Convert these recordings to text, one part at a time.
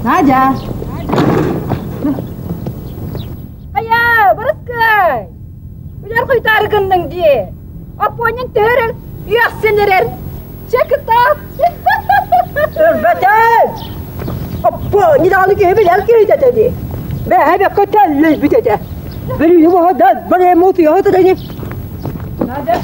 Надя! Хайа, барыскай! Үлэр хуйтаары гынныҥ дии. Оппуонньаҥ төһөрөр, үөхсэн эрэр. Чэ, кытаат! Өрбөтөй! Оппуонньа даҕаны киһи билэр киһитэ этэ дии. Бэһэ бэккэ тэллэйбит этэ. Бөрүүнү баһа барыам утуйа сытар ини. Надя!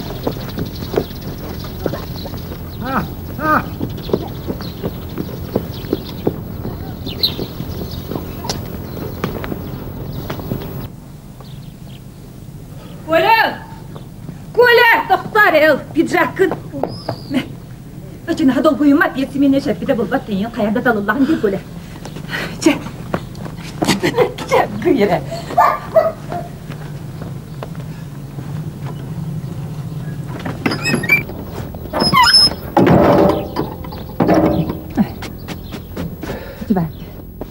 Коля! Коля! Тохтоор эл, пиджаккын. Ычынаһа долгуйума, пиэт симиэнэ шэппитэ булбат тиийин хайа да талыллаҕын дии Коля. Чэ. Чэ, гыйра.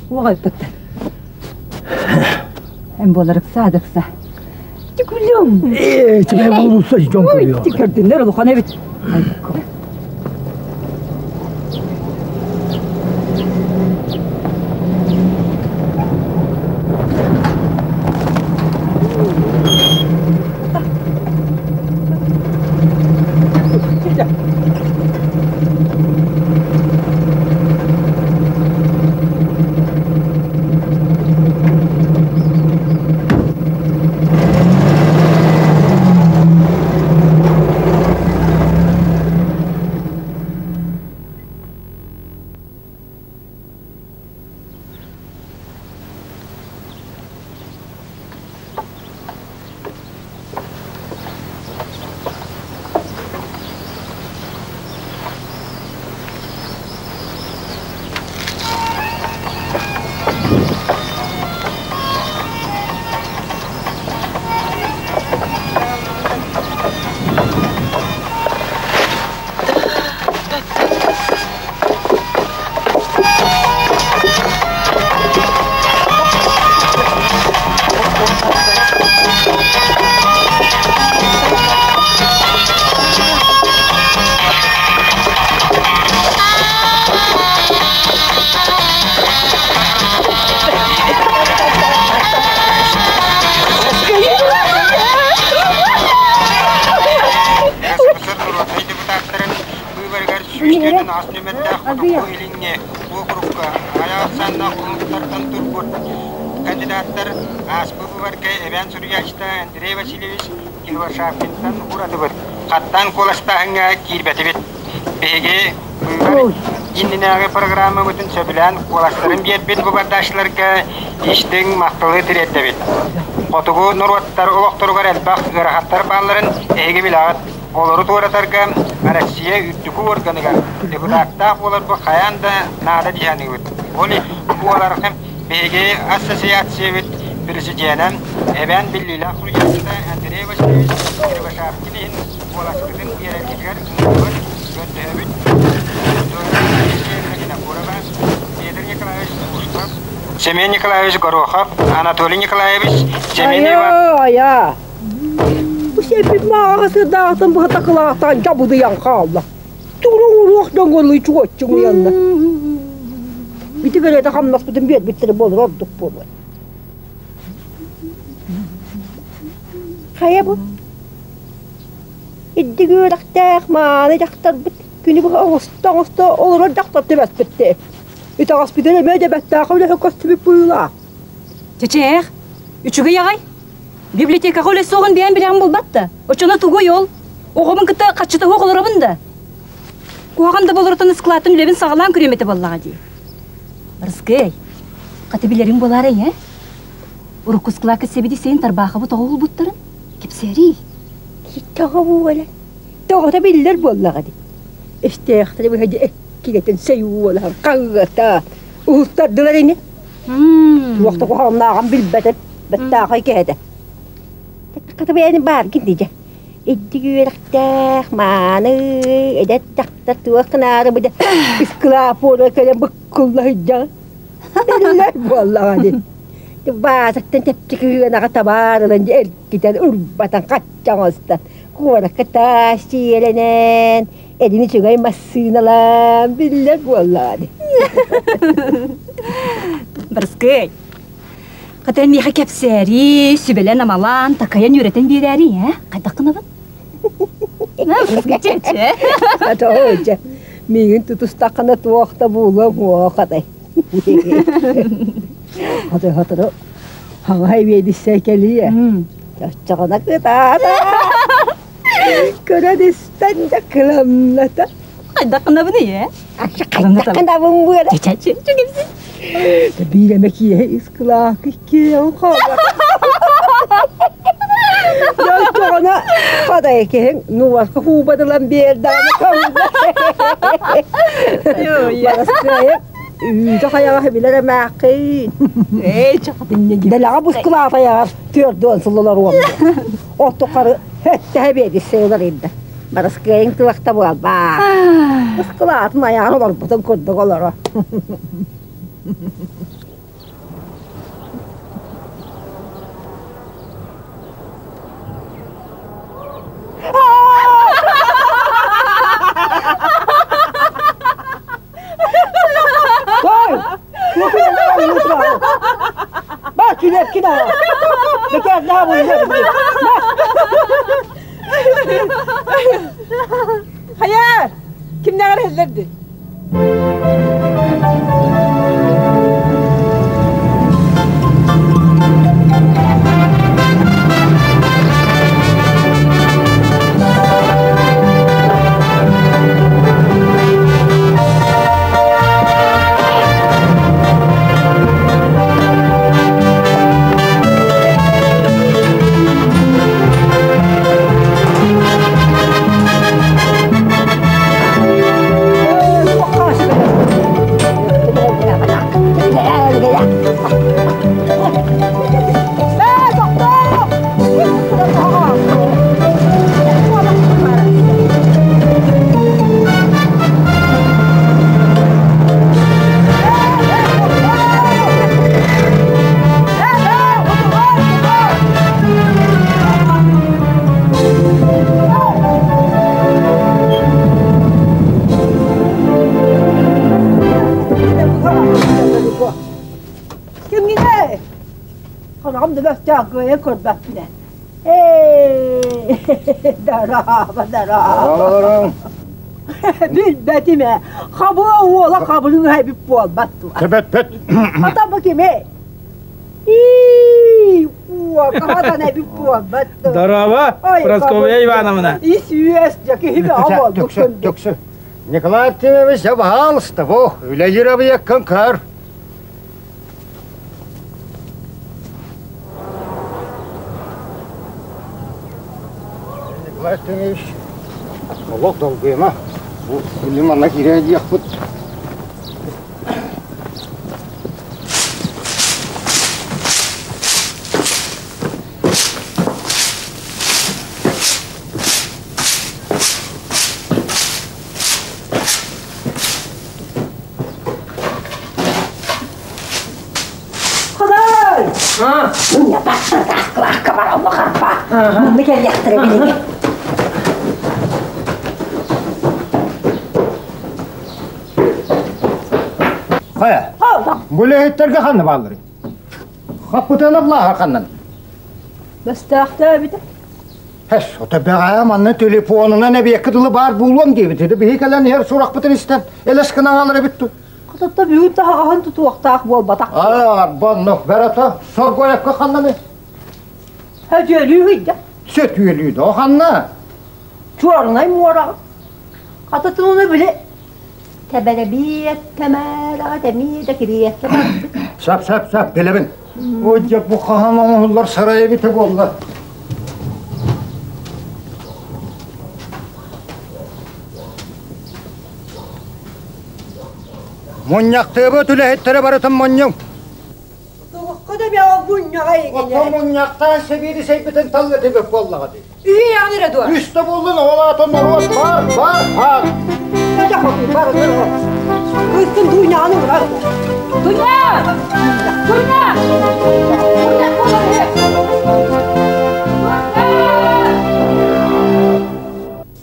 Уоҕайбыт. Эн буолар ыкса да ыкса. Күлүм. Ээ, тебе булуса дьон көрüyor. Көрдүннэр улахан эбит. СССР норуотунай депутаттарын быыбарыгар 148 нүөмэрдээх Хотугу Илиҥҥи уокурукка аҕыйах ахсааннаах омуктартан турбут кандидаттар ааспыт быыбарга эбээн суруйааччыта Андрей Васильевич Кривошапкинтан уратыбыт, хаттаан куоластааһыҥҥа киирбэтибит. Биһиги быыбар иннинээҕи программабытын сөбүлээн куоластарын биэрбит быыбардааччыларга истиҥ махталы тириэрдэбит. Хотугу норуоттар олохторугар элбэх ыарахаттар баалларын эһиги билэҕит. Олору туоратарга Россия үрдүкү уорганыгар депутаттаах буоларбыт хайаан да наада дии саныыбыт. Ол буоларга биһиги ассоциациябыт президенэ эбээн биллиилээх суруйааччыта Андрей Васильевич Кривошапкин иһин куоласкытын биэрэргитигэр ыҥырабыт, көрдөһөбүт. Алексеевна Винокурова, Петр Николаевич Пушков, Семен Николаевич Горохов, Анатолий Николаевич, Семен Иванович. Айа, Бу сиэппит мааҕа сырдаахтан быһа такылаахтаан дьабыдыйан хаалла. Туруҥ-уруох дьоҥҥолуу чуоччуҥуйанна. Ити бэлиэтэ хамнаспытын биэрбиттэрэ буолар ордук буолуо. Хайа бу? Ирдик үөрэхтээх мааны дьахтарбыт күнү быһа оҥосто-оҥосто олорор дьахтар түбэспит Итэҕэспитин эмиэ дэбэттээх үлэһит көстүбүт быылаах. Чэчээх, үчүгэй аҕай. Библиотекаҕа үлэ суоҕун бэйэм билэҕин булбат да. Оччоно тугуй ол? Оҕобун кытта хаччыта суох олоробун да. Куһаҕан да болоротон ыскылааттан үлэбин саҕалаан көрүөм этэ буоллаҕа дии. Рыскый, хата билэриҥ буолаарай, ээ? Урукку ыскылаакка сэбиди-сэйин Тарбаахабы тоҕо уһулбуттарын кэпсээрий. Тоҕо буолар? Тоҕото биллэр буоллаҕа дии. Истээхтэри быһа эккирэтин сойуолаһан хаҥыата уһуктардылар ини. Туох да куһаҕаннааҕын билбэтим, бэттээхэй киһи этэ. Хата бэйэни бааргын дии дьэ. Итдик үөрэхтээх, мааны, эдэр дьахтар туох гынаары бу дьэ ыскылаап буола кэлэн буккулла сылдьаҕын. Биллэр буоллаҕа дии. Баасаттан чэпчэки ыанаҕа табаар ылан дьэ эргитэн урбатан хачча оҥостон куоракка таас сиэлэнэн Эдини үчүгэй массыыналаан биллэр буоллаҕа дии. Барыскый. Хата миэхэ кэпсээри, сүбэлэн-амалаан, такайан үөрэтэн биэрээри, ээ? Хайдах гынабын? Хата миигин тутустаххына туох да буолуом уох хатай. Хата хатыры хаҥай биэдиссэй кэлиэ. Оччоҕуна кытаата. Көрөн истэн да кыламната. Хайдах гынабын ээ? Хайдах гынабын буола. Биир эмэ киэһэ ыскылаакы киэҥ хаалар. Оччоҕуна хадай киһиҥ нуоска хуубадылан биэрдэҕинэ Бараскыайа үүтэ хайаҕаһы билэр эмээххин. Ээ, чахатынньа Дэлэҕэ бускулаата айаҕар 40 сыллар уонна. Оттукары өттөһө биэдиссэ ылар инде. Бараскыайыҥ туохта буолбаа. Ыскылаатын айаҕар олорбутун курдук олоро. Той! Ба килеп кина. Бекер на бу. Хайа! Кимнээҕэр иһиллэрди? Кимҥитэй? Хараҕым да бөхтөөх кыайан көрбөппүн ээ. Ээ, дорообо, дорообо. Билбэтим ээ. Хабыа уола хабылыҥ эбит буолбат дуо? Тэбэппэт. Ата бу кими? Ии, уокаһатан эбит буолбат дуо? Здорово, Прасковья Ивановна. Ис үөс дьэ киһи бөҕө буолбут Төксө. Николай Артемьевич, я пожалуйста, во, үлэлиир абыйаккын көр. Николай Артемьевич, олох долгуйма. Бу күнү манна киирэ диэхпит. Ходай! Мунньа бар алла харпа. Мунну кэллэхтэрэ билиги. Хайа, бу үлэһиттерге ханна баалларый? Хаппытыана былааһа ханнан? Бастаахта эбитэ. Хэс, ото бэҕээ манна телефонунан эбиэккэ дылы баар буолуом диэбит. Ити биһи кэлэн иһэр сурахпытын истэн элэс гынан аҕалар эбит ту. Хототто бүгүн таһаҕаһын тутуохтаах буолбатах. Аа, арбаннох бэрата соргоякка ханнаны? Сөтүөлүү ыйда. Сөтүөлүү да ханна? Чуорнай муораҕа. Хатытын ону били тэбэрэбиэт тэмээрэҕэ тэмиэ да кириэккэ барбыт. Сап, сап, сап, билэбин. Ой, дьэ, бу хаһан оҥоһуллар сарай эбитэ буолла. Мунньахтыыбыт үлэһиттэрэ барытын мунньуҥ. Туохха да бэҕэ мунньаҕа Оттон игинэ. мунньахтаан сэбиэдисэйбитин таллатыбыт буоллаҕа дии. Үһүйэҕин эрэ дуо? Үстэ буоллун оҕолоотон норуот бар, бар, бар. Дьэ хотун барытын о. Кыыстын дуйнаҕын ылар. Дуня! Дуня! Дуня буолар үһү!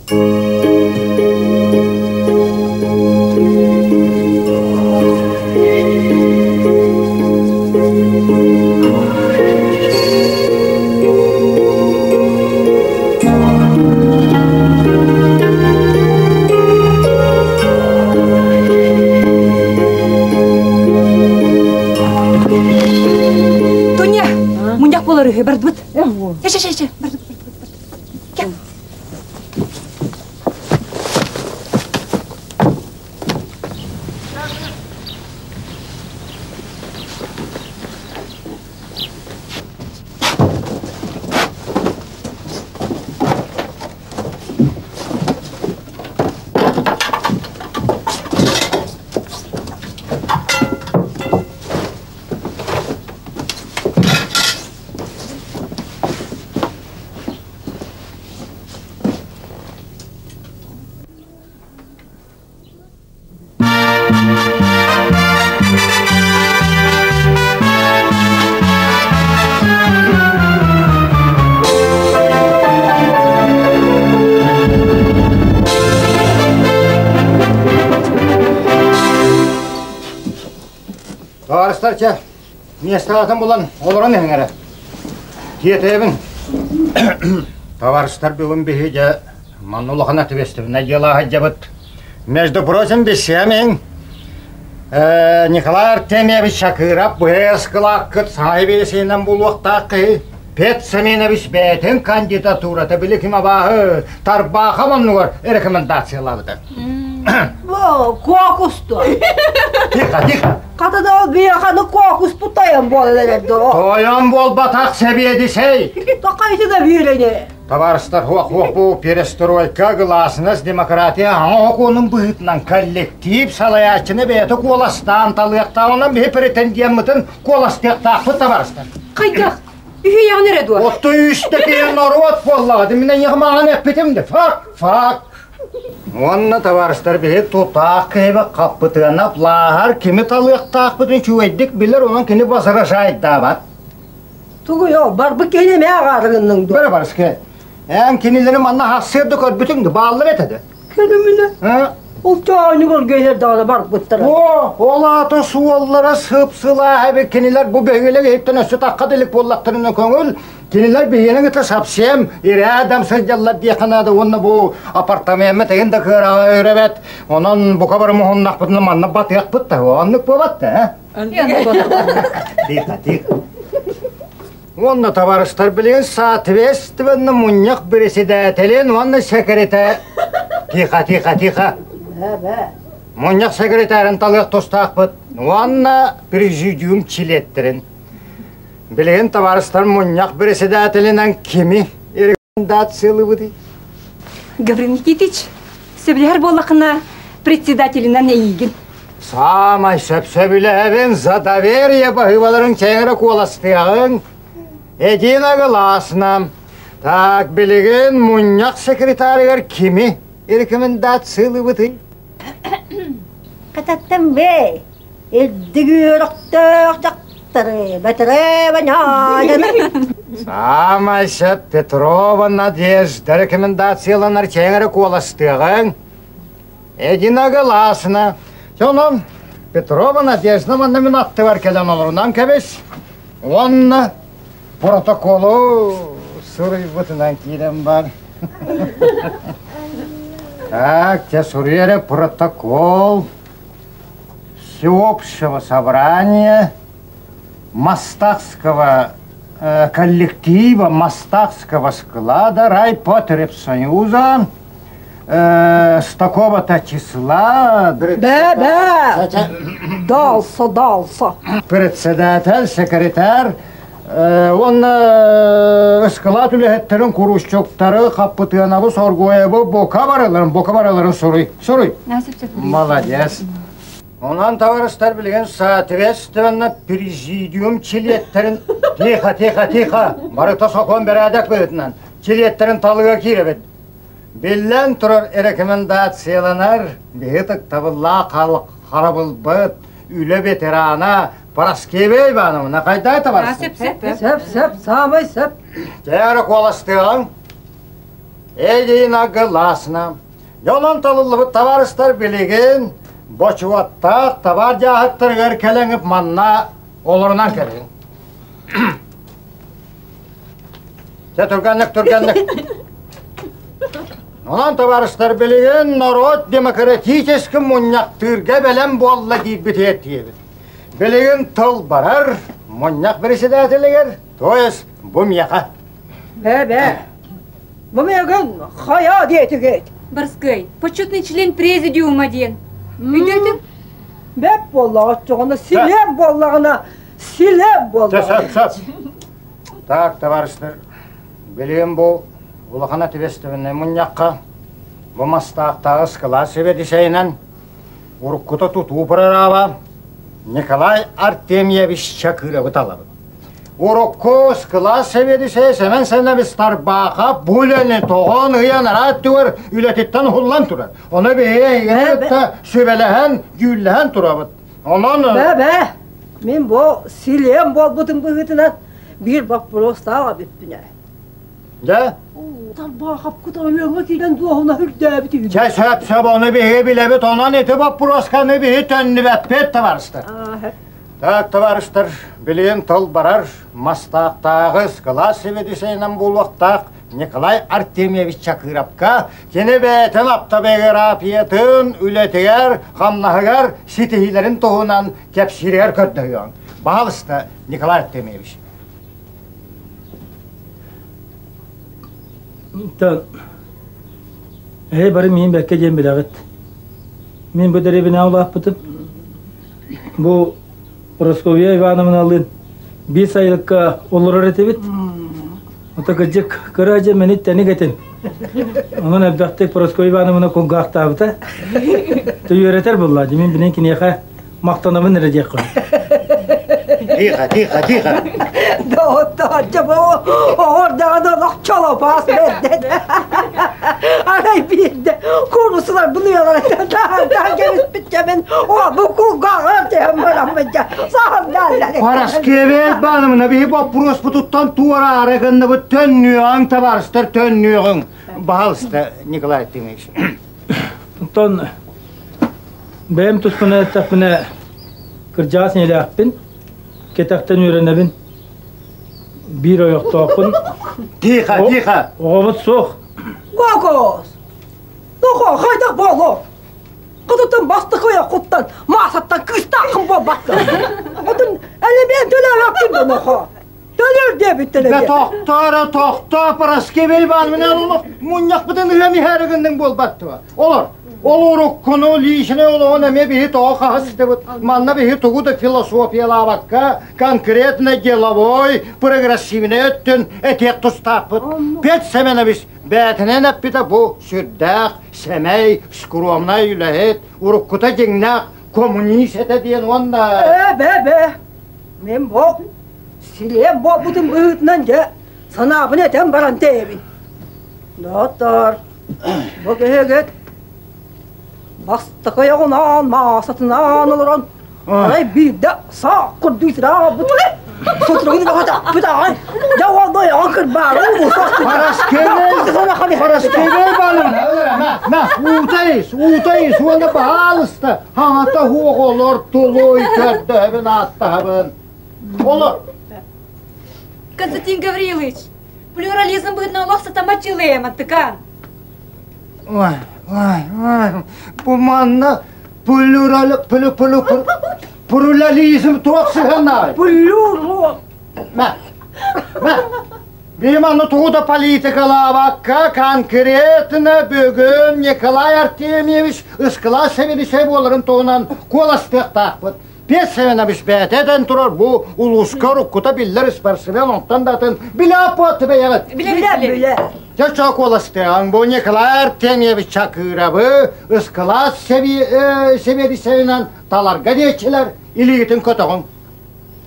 Дуня! буолар үһү бардыбыт. Чэ, чэ, чэ, бардыбыт, бардыбыт, бардыбыт. Кэл. Товарыстар чэ, миэстэлэтин булан олорон иһиҥ эрэ. Тиэтэйэбин. Товарыстар бүгүн биһи дьэ манна улахан ответственнай дьыала сылдьабыт. Между прочим, бессиэмиҥ Николай Артемьевич Шакыров быһа ыскылааккыт саҥа биэсинэн булуохтаах киһи Пет Семенович бэйэтин кандидатурата били ким абааһы Тарбаахап оннугар рекомендациялаабыта. Бу кокусту. Тихо, тихо. Хата да ол биэханы кокуспут тойон буолан эрэр доо. Тойон буолбатах сэбиэдисэй. Токайты да биэрэни. Табаарыстар, хуох-хуох бу перестройка, гласность, демократия аҥа окуонун быһыытынан коллектив салайааччыны бэйэтэ куоластаан талыахтааҕынан биһи претендиаммытын куоластыахтаахпыт табаарыстар. Хайдах? Үһүйэҕин эрэ дуо? Отто үстэ киһи норуот буоллаҕа, мин эйиэхэ мааҕын эппитим де. Факт, факт. Уонна табаарыстар биһи тутаах киһибэ хаппытыана плааһар кими талыахтаахпытын үчүгэйдик билэр, онон кини возражайдаабат. Тугуй ол, барбыт киһини эмиэ аҕаарыгынныҥ дуо? Бары барыска. Эн кинилэри манна хассыыр да көрбүтүҥ да бааллар этэ да. Көрүмүнэ. Ол чоонньугар генер даҕаны барбыттара. О, ол аата суоллара сып-сылаа эбит кинилэр бу бөһүөлэк иһиттэн өссө тахха да илик буоллахтарына көҥүл кинилэр биһиэнэ кытта совсем рядом сылдьаллар диэххэ наада уонна бу апартамеммыт эһин да кыараҕа өрөбөт онон бука бары муһуннахпытына манна батыахпыт да оннук буолбат да Тихо, тихо. Уонна табаарыстар билигин соответственно мунньах председателин уонна секретарь Тихо, тихо, тихо. Мунньах секретарын талыах тустаахпыт уонна президиум чилиэттерин. Билигин табаарыстар мунньах председателинэн кими рекомендациялыыбытый? Гаврил Никитич, сөбүлэһэр буоллаххына председателинэн эйиигин. Саамай сөп-сөбүлэһэбин за доверие баһыыбаларын кэҥэрэ куоластыаҕыҥ. Единогласно. Так, билигин мунньах секретарыгар кими рекомендациялыыбытый? Кататтан бэй, үрдүк үөрэхтээх дьахтары бэтэрээ Саамай сөп Петрова Надежда рекомендацияланар кэҥэрэ куоластыаҕыҥ. Единогласно. Онон Петрова Надежда манна мин аттыбар кэлэн олорунан кэбис. Уонна протоколу суруйбутунан киирэн бар. Так, те суруй протокол всеобщего собрания Мастахского коллектива Мастахского склада райпотребсоюза с такого-то числа... Да, да, дался, дался. Председатель, секретарь, он ыскылаат үлэһиттэрин курусчуктары Хаппытыанабы Соргуевы бока бараларын, бока бараларын суруй, суруй. Молодец. Онон товарищтар билигин соответственно президиум чилиэттерин тихо, тихо, тихо, барыта сокуон бэрээдэк быһыытынан чилиэттэрин талыга киирэбит. Биллэн турар рекомендацияланар биһи ытыктабыллаах харабылбыт, үлэ ветерана Параскевия Ивановна хайдаа табарсың? Сөп, сөп. Сөп, сөп, самый сөп. Кээр куоластыаҕыҥ. Единогласно. Дьонон талыллыбыт табаарыстар билигин бочуоттаах табаар дьааһыктарыгар кэлэҥип манна олорунан кэлиҥ. Чэ, түргэнник, түргэнник. Онон, табаарыстар, билигин норуот демократическай мунньахтыырга бэлэм буолла диирбит тиэбит. Билигин тыл барар мунньах председателигэр, то есть Бу миэхэ. Бэ-бэ. Бу миэгин хайа диэтигит? Барскай, почетный член президиума диэн. Өйдөөтүҥ? Бэп буоллаҕа оччоҕуна силиэм буоллаҕына силиэм буоллаҕына. Сөп, сөп. Так, товарищтар, билигин бу улахан ответственнай мунньахха бу мастаахтааҕы ыскылаас сэбиэдисэйинэн уруккута тутуу прораба Николай Артемьевич Чакыровы талабыт. Урукку кылаас сэбиэдиссэйэ Сэмэн Сэмэнович Тарбаахап бу үлэни тоҕон ыйан араат түгэр үлэтиттэн уһуллан турар. Ону биһиги эйигини кытта сүбэлэһэн, дьүүллэһэн турабыт. Онон... Бэ-бэ, мин бу силиэм буолбутун быһыытынан биир боппуруостаах эбиппин ээ. Дьэ? Тарбаахапкыт оройуоҥҥа киирэн дуоһуна үрдээбит үһү. Чэ, сөп, сөп, ону биһиги билэбит, онон ити боппуруосканы биһи төннүбэппит, табаарыстар. Так, товарищтар, билигин тыл барар, мастаахтааҕы кылаас сэбиэдиссэйинэн буолуохтаах Николай Артемьевич Чакыровка кини бэйэтин автобиографиятын үлэтигэр, хамнаһыгар ситиһиилэрин туһунан кэпсииригэр көрдөһүөҥ. Баһаалыста, Николай Артемьевич. Эһи бары миин бэккэ диэн билэҕит. Мин бу дэриэбинэҕэ улааппытым. Бу Прасковья Ивановналыын биир сайылыкка олорор этибит. Ото кырдьык кыра дьэ мени тэник этим. Онон элбэхтик Прасковья Ивановна кулгаахтаабыта. Үөрэтэр буолла. Мин билин киниэхэ махтанабын эрэ диэххэ. Тихо, тихо, тихо. Оҕордаҕына олох чолопоос бэрдэ. Арай биирдэ куурусулар былыалара таһан кэбиспит кэмин о бу кулгааҕар түһэн бараммыт саһардааллар. Параскевет баанымына биһи боппуруоспутуттан туораары гынныбыт төннүөҕүҥ табаарыстар төннүөҕүҥ. Баһаалыста Николай Артемьевич. Оттон бэйэм туспунан эттэхпинэ кырдьаҕас ийэлээхпин, кэтэхтэн үөрэнэбин. Биир ойохтоохпун. Тихо, тихо. Оҕобут суох. Гогос! Нохо, хайдах буолуо? Кытытын бастакы ойоххуттан, маасаттан кыыстааххын буолбакка. Отун элемент төлөөбөккүн да нохо. Төлөр диэбиттэр Да тохтоо, тохтоо, Параскевия Ивановна мунньахпытын ыам иһээри гынныҥ буолбат дуо? Олор, ол уруккуну личный олоҕун эмиэ биһи тоҕо хаһыстыбыт. Манна биһи тугу да философиялаабакка, конкретно деловой, прогрессивный өттүн этиэх тустаахпыт. Пет Семенович бэйэтинэн эппитэ бу сүрдээх, сэмэй, скромнай үлэһит, уруккута дьиҥнээх коммунист этэ диэн уонна... Ээ, бээ, бээ. Мин бу силиэм буолбутун быһыытынан дьэ санаабын этэн баран тэйэбин. Доҕоттоор, бу киһигит бастакы ойоҕунаан маасатынаан олорон арай биирдэ саах курдук ытыраабыт сутуругун баҕатаппыт аҕай дьэ уолба ойоҕун кырбаары Параскевей Ивановна, на, уутайыс, уутайыс уонна баһаалыста, хаҥата суох олор тулуй көрдөһөбүн ааттаһабын. Олор. Константин Гаврилович, плюрализм быһыытынан олох сатамат дьыалаем, аттыкаан. Ой, ой, ой, бу манна плюрал, плю, плю, плюрализм туох сыһыаннааҕый? Плюрал. Мэ, мэ. Биим аны тугу да политикалаабакка конкретно бүгүн Николай Артемьевич ыскылаас сэбилисэй буоларын туһунан куоластыахтаахпыт. Петр Семенович бэйэтэ этэн турар бу улууска уруккута биллэр спортсмен онтон да атын билэ аппыат бэйэҕит. Билэ билэ. Дьэ чоо куоластыаҕыҥ бу Николай Артемьевич Чакырабы ыскылаас сэбиэдиссэйинэн таларга диэччилэр илиигитин көтөҕүҥ.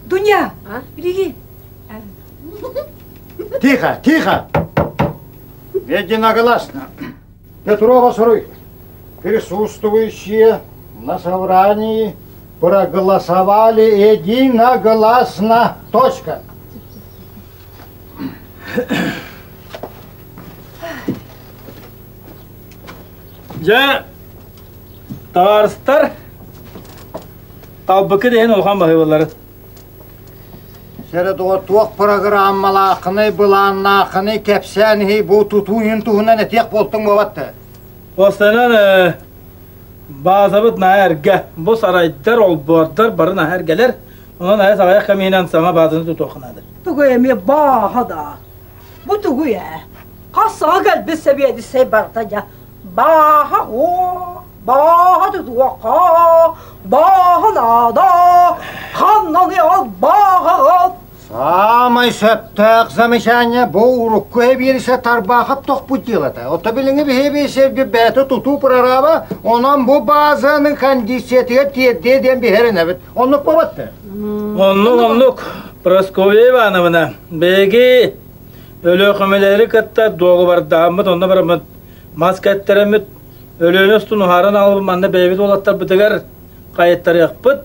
Дуня, билиги. Тихо, тихо! Единогласно. Петрова суруй. Присутствующие на собрании проголосовали единогласно. Точка. Дьэ, табаарыстар, талбыкы диэн улахан баһыыбалары. Сэрэ доҕор туох программалааххыный, былааннааххыный кэпсээн иһий бу тутуу иһин туһунан этиэх буолтуҥ буолбат да? Останан баазабыт наһаа эргэ. Бу сарайдар, олбуордар бары наһаа эргэлэр. Онон айас аҕыйах кэмиинэн саҥа баазаны тутуохха наада. Тугу эмиэ бааһа да. Бу тугуй ээ? Хас саҥа кэлбит сэбиэдиссэй барыта дьэ бааһа оо, бааһа тутуохха, бааһа наада, ханнаный ол бааһаҕыт? Саамай сөптөөх замечание бу урукку эбиэриссэ Тарбаахап тохпут дьыалата. Ото билиҥҥи биһиэби бэйэтэ тутуу прораба, онон бу баазаны кондициятыгар тиэрдиэ диэн биһэринэбит. Оннук буолбат да? Оннук, оннук. Прасковья Ивановна, биһиги Өлүөхүмэлэри кытта дуогабардаһаммыт, онно бараммыт мас кэттэрэммит, Өлүөнэ устун уһааран аҕалбыт манна бэйэбит уолаттарбытыгар хайыттарыахпыт.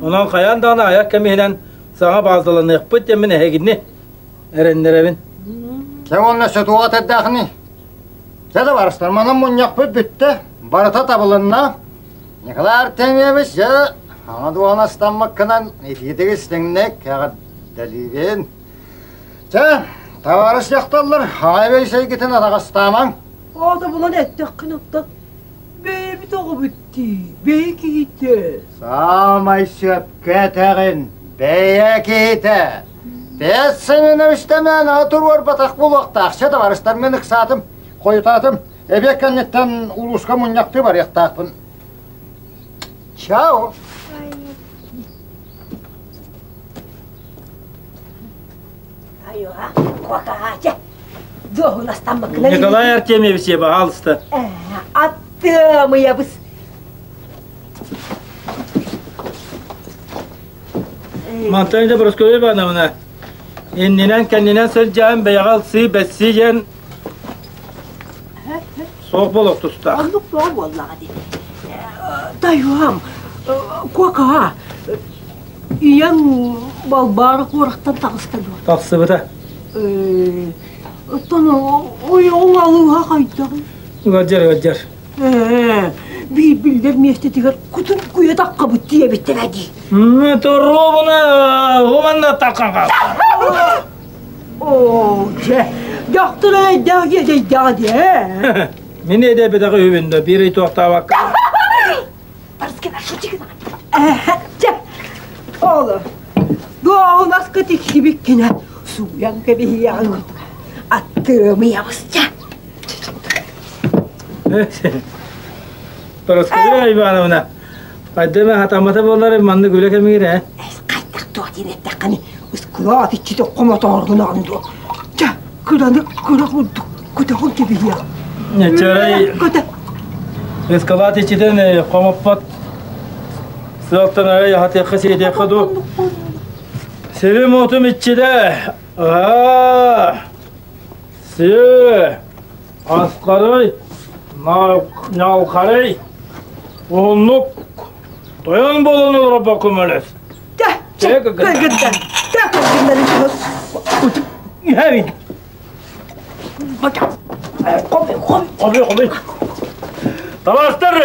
Онон хайаан даҕаны айах кэмиһинэн саҥа баазаланыахпыт диэммин эһигини эрэннэрэбин. Чэ уонна сотуоҕа тэрдээхини. Чэ да барыстар, манан мунньахпыт бүттэ, барыта табылынна. Николай Артемьевич, дьэ, ама дуоһунастаммыккынан итиитик истиҥник эҕэрдэлиибин. Чэ, табаарыс дьахталлар, хаайбай сэйгитин атаҕастаамаҥ. Аата булан эттэххин оттон бэйэбит оҕобут дии, бэйэ киһитэ. Саамай сөпкө этэҕин, бэйэ киһитэ. Пет Семеновичтэмээн аҕа туруорбатах буолуохтаах. Чэ, табаарыстар, мин ыксаатым, хойутаатым. Эбиэт кэнниттэн улууска мунньахтыы барыахтаахпын. Чао! Айуа, куокаача. Дуоһунастаммыккына Николай Артемьевич, пожалуйста. Аттыамыйабыс. Мантан да Прасковья Ивановна, иннинэн кэннинэн сылдьан бэйэҕэ ылсыы бэссии диэн суох буолуох тустаах. Оннук суох буоллаҕа дии. Тайуам, куокаа, ийэм Балбаара куораттан таҕыста дуо? Тахсыбыта. Оттон ойоҕуҥ алыыһа хайдаҕый? Ыалдьар, ыалдьар. Биир биллэр миэстэтигэр кутун куйа таххабыт диэбиттэрэ дии. Торуобуна уманна таххаха. Оо, дьэ, дьахтар эрэйдээх диэдэйдээх дии. Мин эдэбэтэҕи үһүбүн да биир ый туохтаабакка. Барскина шутигина. Чэ, оҕолор, дуоһунаска тиксибиккинэ сууйан кэбиһиэҕиҥ. Аттыамыйабыс чэ. Парасковья Ивановна, хайдах хатаммата буоллар маннык үлэ кэмигэр ээ? Хайдах туох диэн эттэххиний, ыскылаат иччитэ хомотооргунаҕын дуо? Чэ, кыраны кыра курдук көтөҕөн кэбиһиэх. Чөрэй Көтө. ыскылаат иччитин хомоппот сыалтан арай аһатыахха сиэтиэххэ дуу. Сирим отум иччитэ. Аа! Сыы! Аскарый, ньалхарый, уһуннук тойон буолан олоробо көмөлөс. Чэ, кыргыттар, чэ, кыргыттар, Иһэбин. Хоби, хоби. Хоби, хоби. Табаастар,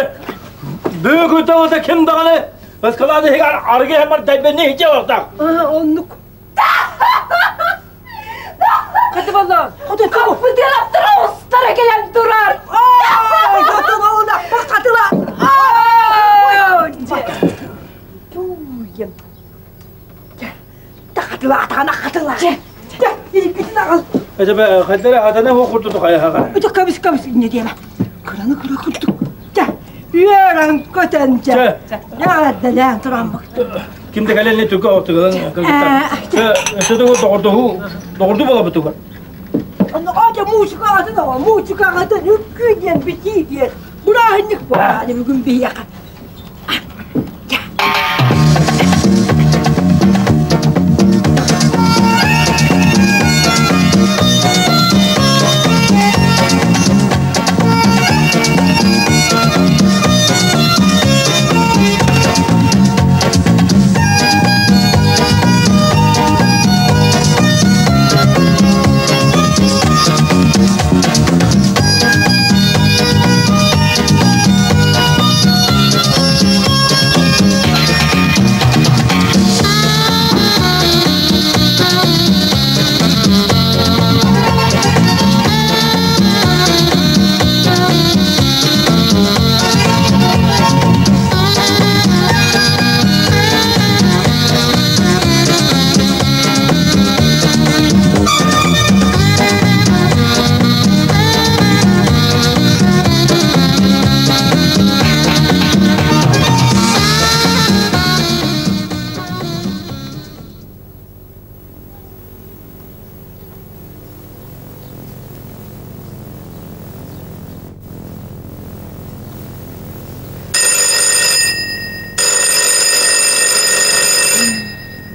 бүгүн талыта ким даҕаны ыскалааны иһигэр арыгы иһэмэр дайбэнни иһитиэ олохтоох. Оннук. Хатыбалла, хоту Каппытыалаптара устара кэлэн турар. Хоту хатыла. Хатыла, атаҕына хатыла. Иликкитин аҕал. Эжебе хайдара атана хо курту хайаха. Өтө кабыс кабыс инне диэмэ. Кыраны кыра курдук. Чэ, үөрэн көтөн чэ. Яадалаан туран бактым. Ким да кэлэн түркө оттуган кыргыттар. Доҕордоһуу доҕордуу буолабытыгар. Онно аата муусука атын оҕо, муусука атын үккүү диэн битии диэн. Бырааһынньык буолааны бүгүн биһиэхэ.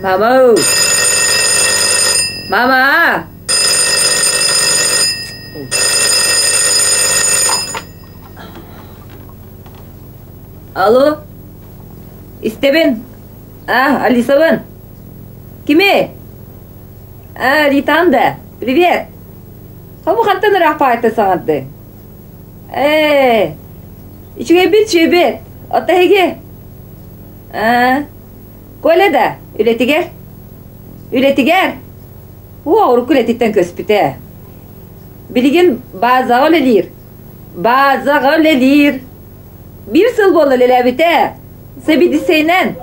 Мама! Мама! Алло? Истэбин. А, Алисабын. Кими? А, Ританда. Привет. Хабы хантан ыраах паайта саҥарды? Ээ, үчүгэйбит үчүгэйбит. Оттон эһиги? Аа, Коля да үлэтигэр? Үлэтигэр? Уо, урукку үлэтиттэн көспүтэ. Билигин баазаҕа үлэлиир. Баазаҕа үлэлиир. Биир сыл буолла үлэлээбитэ. Сэбиэдиссэйинэн.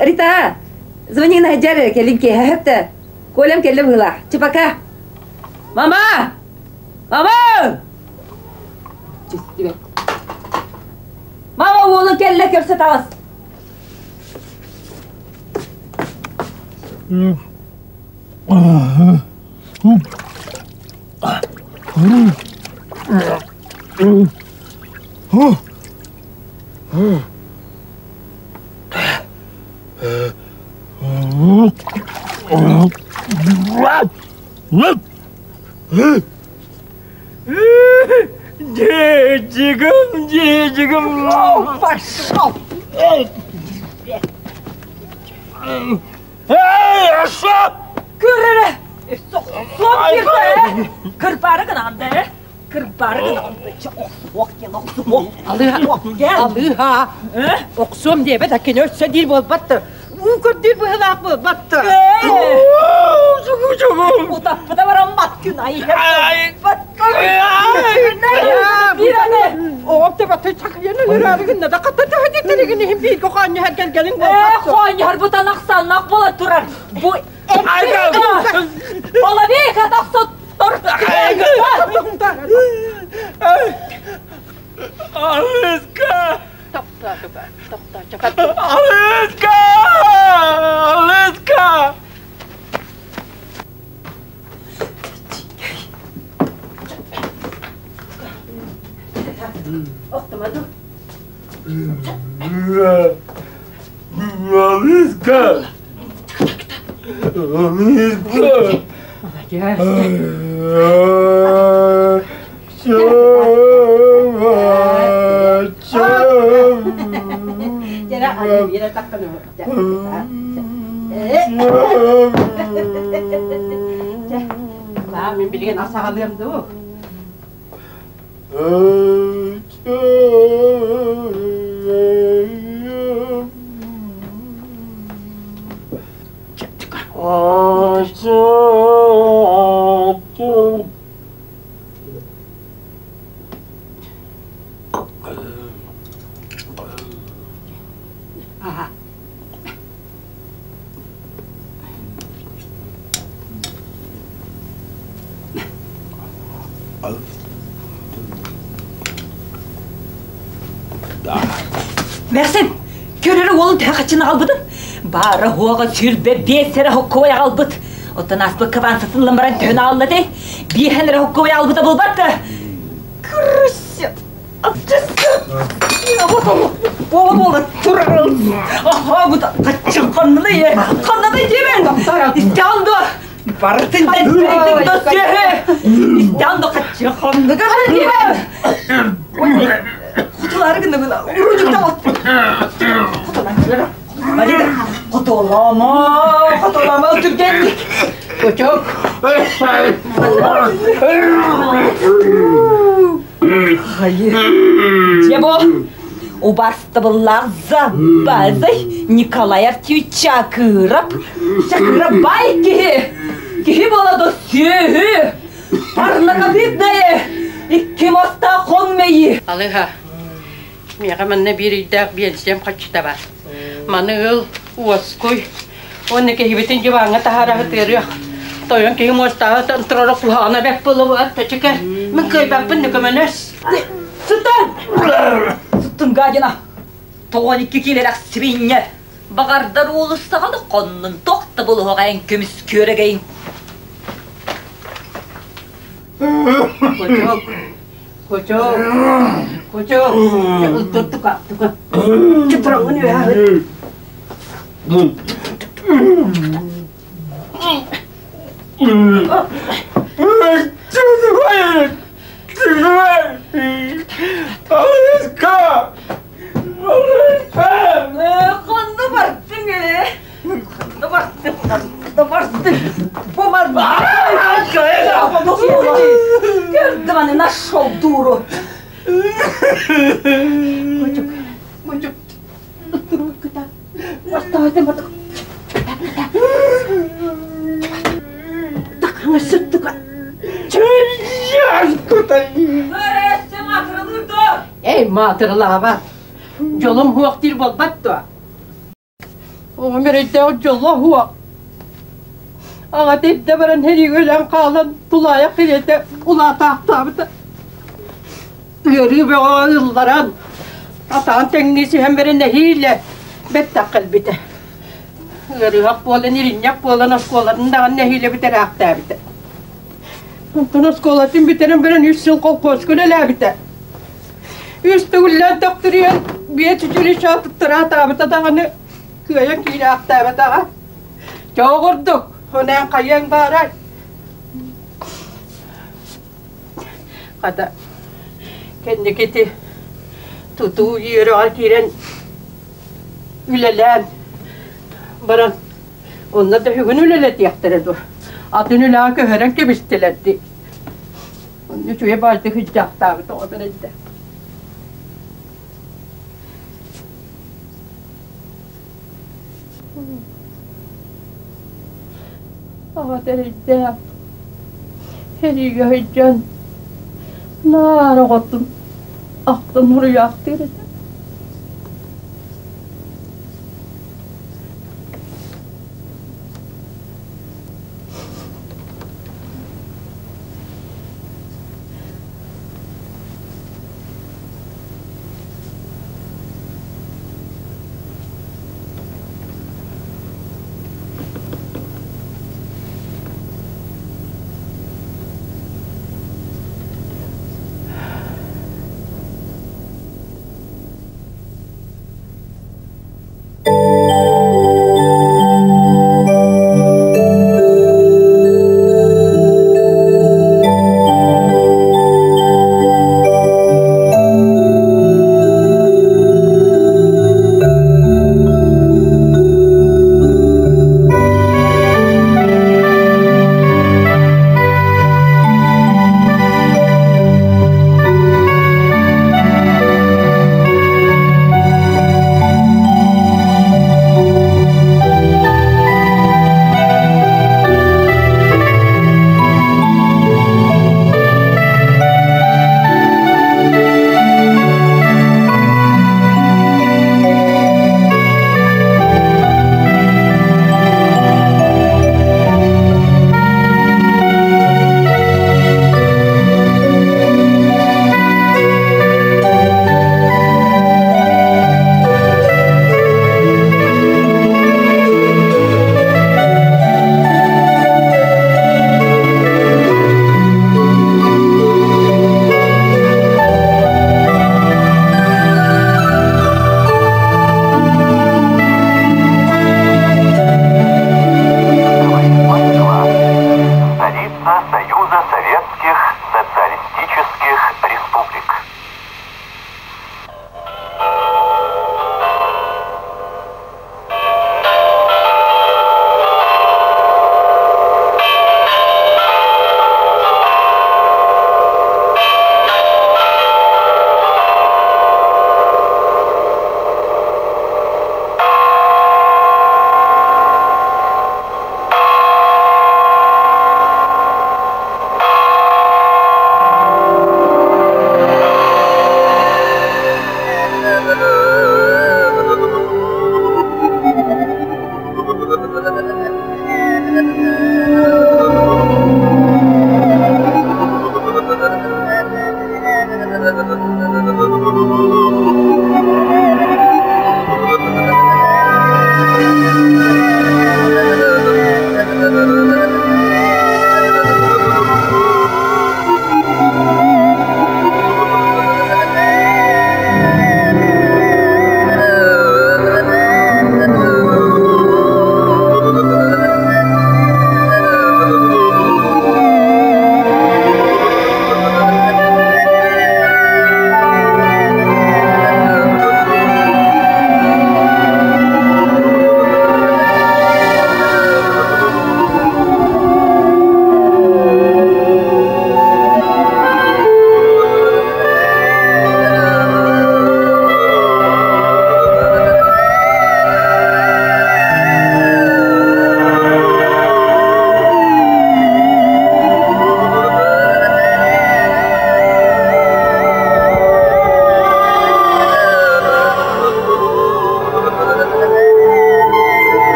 Рита, звони на дьэр кэлин киэһэ да. Колям кэллэ быһыылаах. Чепака. Мама! Мама! Мама уолу кэллэ көрсө таҕыс. Дьиэжигим, дьиэжигим. Пошел! Эй, Ашап! Көрөрө! Суох кирбэ! Кырбары гынан да, кырбары гынан да, охсуох диэн охсуох. Алыха, алыха. Охсуом диэбэт, а кини өссө диир буолбат. Уу көрдүүр быһылаах буолбат. Утаппыта бараммат күн ай. Оҕом төбөтө чакыйан өлөрөөрүгүн да хатта төһөтүттэригин иһин бииргэ хоонньуһар кэргэнин буолбат. Хоонньуһар бутан ахсаннах буола турар. Бу Половика тохсоттор. Алыска! Алыска! Алыска! Алыска! Алыска! Мин билигин ас аҕалыам дуу? Мерсин, көрөрө уолун төһө хаччыны аҕалбытын? Баара уоҕа 25 эрэ хоккуой аҕалбыт. Оттон ааспыкка баансатын баран төһөнү аҕалла этэй? Биэһэн эрэ хоккуой аҕалбыта булбат да. Крыся! Буола-буола турар. Аха, бу хаччын ханнаны ханнаны диэбэн. Истэҕин дуо? Барытын тэнтэрдим да сүөһү. Истэҕин дуо хаччын ханныга диэбэн. Хотулары гына гына урудукта Хотулан Хотулама, хотулама түргэнник. Кучук. Дьэ бу убастабыллаах забазай Николай Артьевич Чакыров Чакыров бай киһи киһи буола да сүөһү парнокопытное икки мостаах хон мэйи Алыха, миэхэ манна биир ыйдаах биэнсийэм хаччыта бар. Маны ыл, уоскуй. Уонна киһибитин дьыбааҥҥа таһаара сытыарыах. Тойон киһи муостааҕы турара куһаҕана бэрт буолуо Төчүкэ, мин кыайбаппын да көмөлөс. Сытан! Сыттын гадина! Тоҕон икки киилэлэх сибинньэ! Баҕардар уулуссаҕа да хоннун, тох да булуһуҕа эн көмүс күөрэгэйин. Кочок, кочок, кочок, тука, тука. Чупраңын үөһэ. Ханна бардыҥ ээ? Ханна бардыҥ? Ханна бардыҥ? Бу Көрдүм аны нашел дуру. Мучук, мучук. Турук кыта. Бастаатым атык. Такаңа сыттыка. Эй, маатырылаабат. Дьолум хуох диир буолбат дуо? Оҕом эрэйдээх дьоло хуох. Аҕата эрдэ баран сэриигэ өлөн хаалан тулаайах кириэтэ улаатаахтаабыта. Ыарыы бөҕөҕө ылларан, атаан тэҥнии сиһэн баран нэһиилэ бэттэх кэлбитэ. Ыарыһах буолан, иринньэх буолан оскуолатын даҕаны нэһиилэ бүтэрээхтээбитэ. Онтон оскуолатын бүтэрэн баран үс сыл колхозка үлэлээбитэ. Үс төгүллээн төхтүрүйэн биэс училище туттараатаабыта даҕаны кыайан киирээхтээбэтэҕэ. Чоҕурдук, онон хайыаҥ баарай? Хата, кэнникити тутуу үөрэҕэр киирэн үлэлээн баран онно да бүгүн үлэлэтиэхтэрэ дуо? Атын үлэҕэ көһөрөн кэбистилэр дии. Онно үчүгэй баайдык ыдьаахтаабыт оҕо бэрэйдэ. Аҕа тэрэйдээх, сэриигэ сылдьан, наар оҕотун ахтан уруйаахтыыр этэ.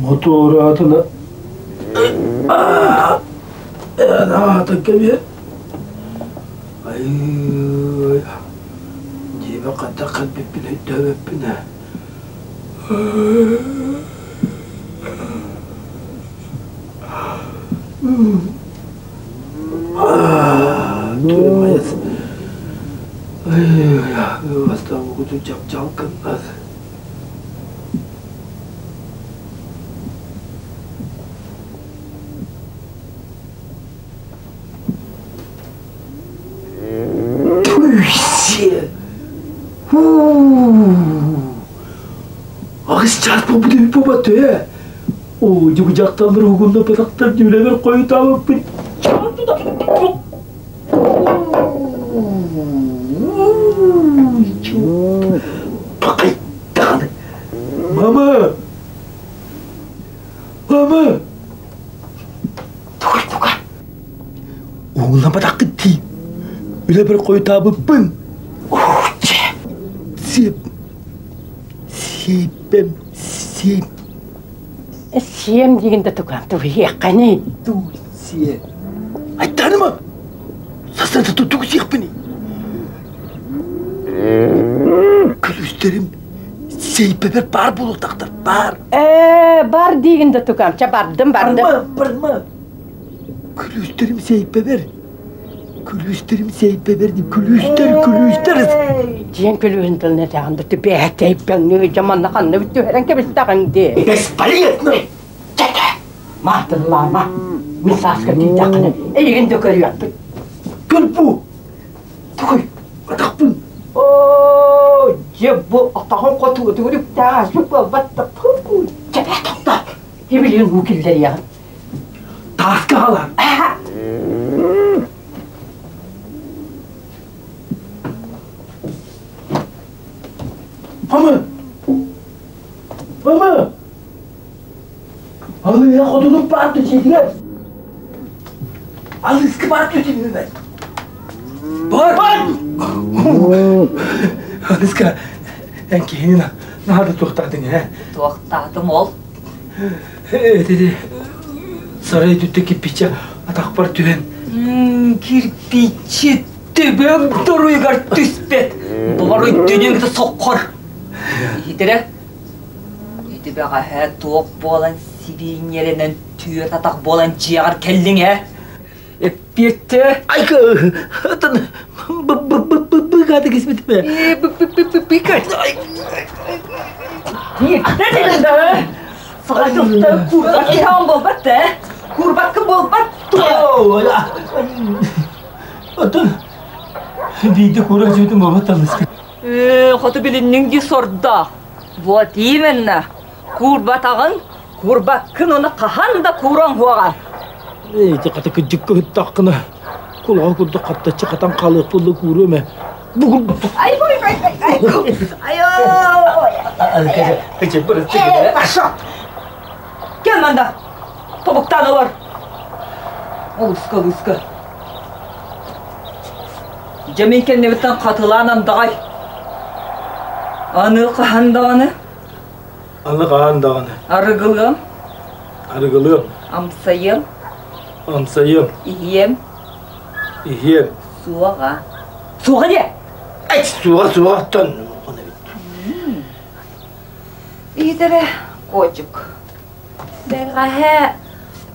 Мотуораатына аата кэбиһэ. Ай, дьиэбэ хайдах кэлбиппин өйдөөбөппүн ээ. Түөмэйэс. Ай, бастаан чапчал гыннас. Туй-сиэ! Аҕыс чаас буолбут үһү буолбат ээ. Оо, дьэ бу дьахталлар уһугуннаппатахтар дьүүлэбэр хойутаабыппын. Пакайдаҕаны. Мама! Мама! Тугай, тугай. Уһугуннаппатаххыт дии. Үлэбэр хойутаабыппын. Чэ. Сиэп. Сиэппэм сиэп. Сиэм диигин да туган туһуйаххыный? Туу сиэ. Айтааныма! Сарсыарда тугу сиэхпиний? Күлүүстэрим сейпэбэр баар буолуохтаахтар, баар. Ээ, бар диигин да тукам, чэ бардым, бардым. Барма, барма. Күлүүстэрим сейпэбэр. Күлүүстэрим сейпэбэр дип, күлүүстэр, күлүүстэр. Дьиэн күлүүһүн тылын этэҕин да түбэһэ тэйбэҥнии дьаманна ханна түһэрэн кэбистэҕиҥ дии. Бесполезно! Чэ, маатыллаама. Мин сааска тиийдэххинэ эйигин да көрүөхпүт. Көр бу! Тугуй? Атахпын! Оо, дьэ бу атаҕын хотуутугар үктээх аспыт буолбат да. Чэ, тохтоо. Ибилиин уу киллэриэҕин. Тааска хаалан. Мама! Мама! Алыһа хотунум баар дьиэтигэр. Алыска баар дьиэтигэр. Бар! Бар! Алыска, эн киһини наһаа да туохтаатыҥ ээ. Туохтаатым ол? Ити сарай түттэ кирпиччэ атахпар түһэн. Кирпиччи төбөм торуйугар түспэт. Бары дүнүҥ соххор. Иһитирэ Ити бэҕэһээ туох буолан сибиинньэлэнэн түөрт атах буолан дьиэҕэр кэллиҥ ээ? Эппиэттэ. Айка, атын быгааты киспитим ээ. Быгат. Саҕа курбат киһи буолбат ээ. Курбакка буолбат туо. Атын биирдэ кура дьиэтин буолбат талыска. Ээ, хоту билинниҥ дии сордоох. Вот именно. Куурбатаҕын, куурбаккын уонна хаһан да куураҥ уоҕа. Ити хата кырдьыкка ыһыттаххына, кулаҕа курдук хаттаччы хатан хаалыах буолла кууруом ээ. Ай, ай, ай, ай, ай, ай, Кел манда, тобуктаан олор. Олуска, олуска. Дьэ мин кэннибиттэн хатылаан андаҕай. Аны хаһан даҕаны? Аны хаһан даҕаны? Арыгылыам. Арыгылыам. Амсайыам. Амсайыам. Иһиэм. Иһиэм. Суоҕа. Суоҕа диэ! Эч, суоҕа, суоҕаттан. Иһитэрэ куочук. Бэҕэһээ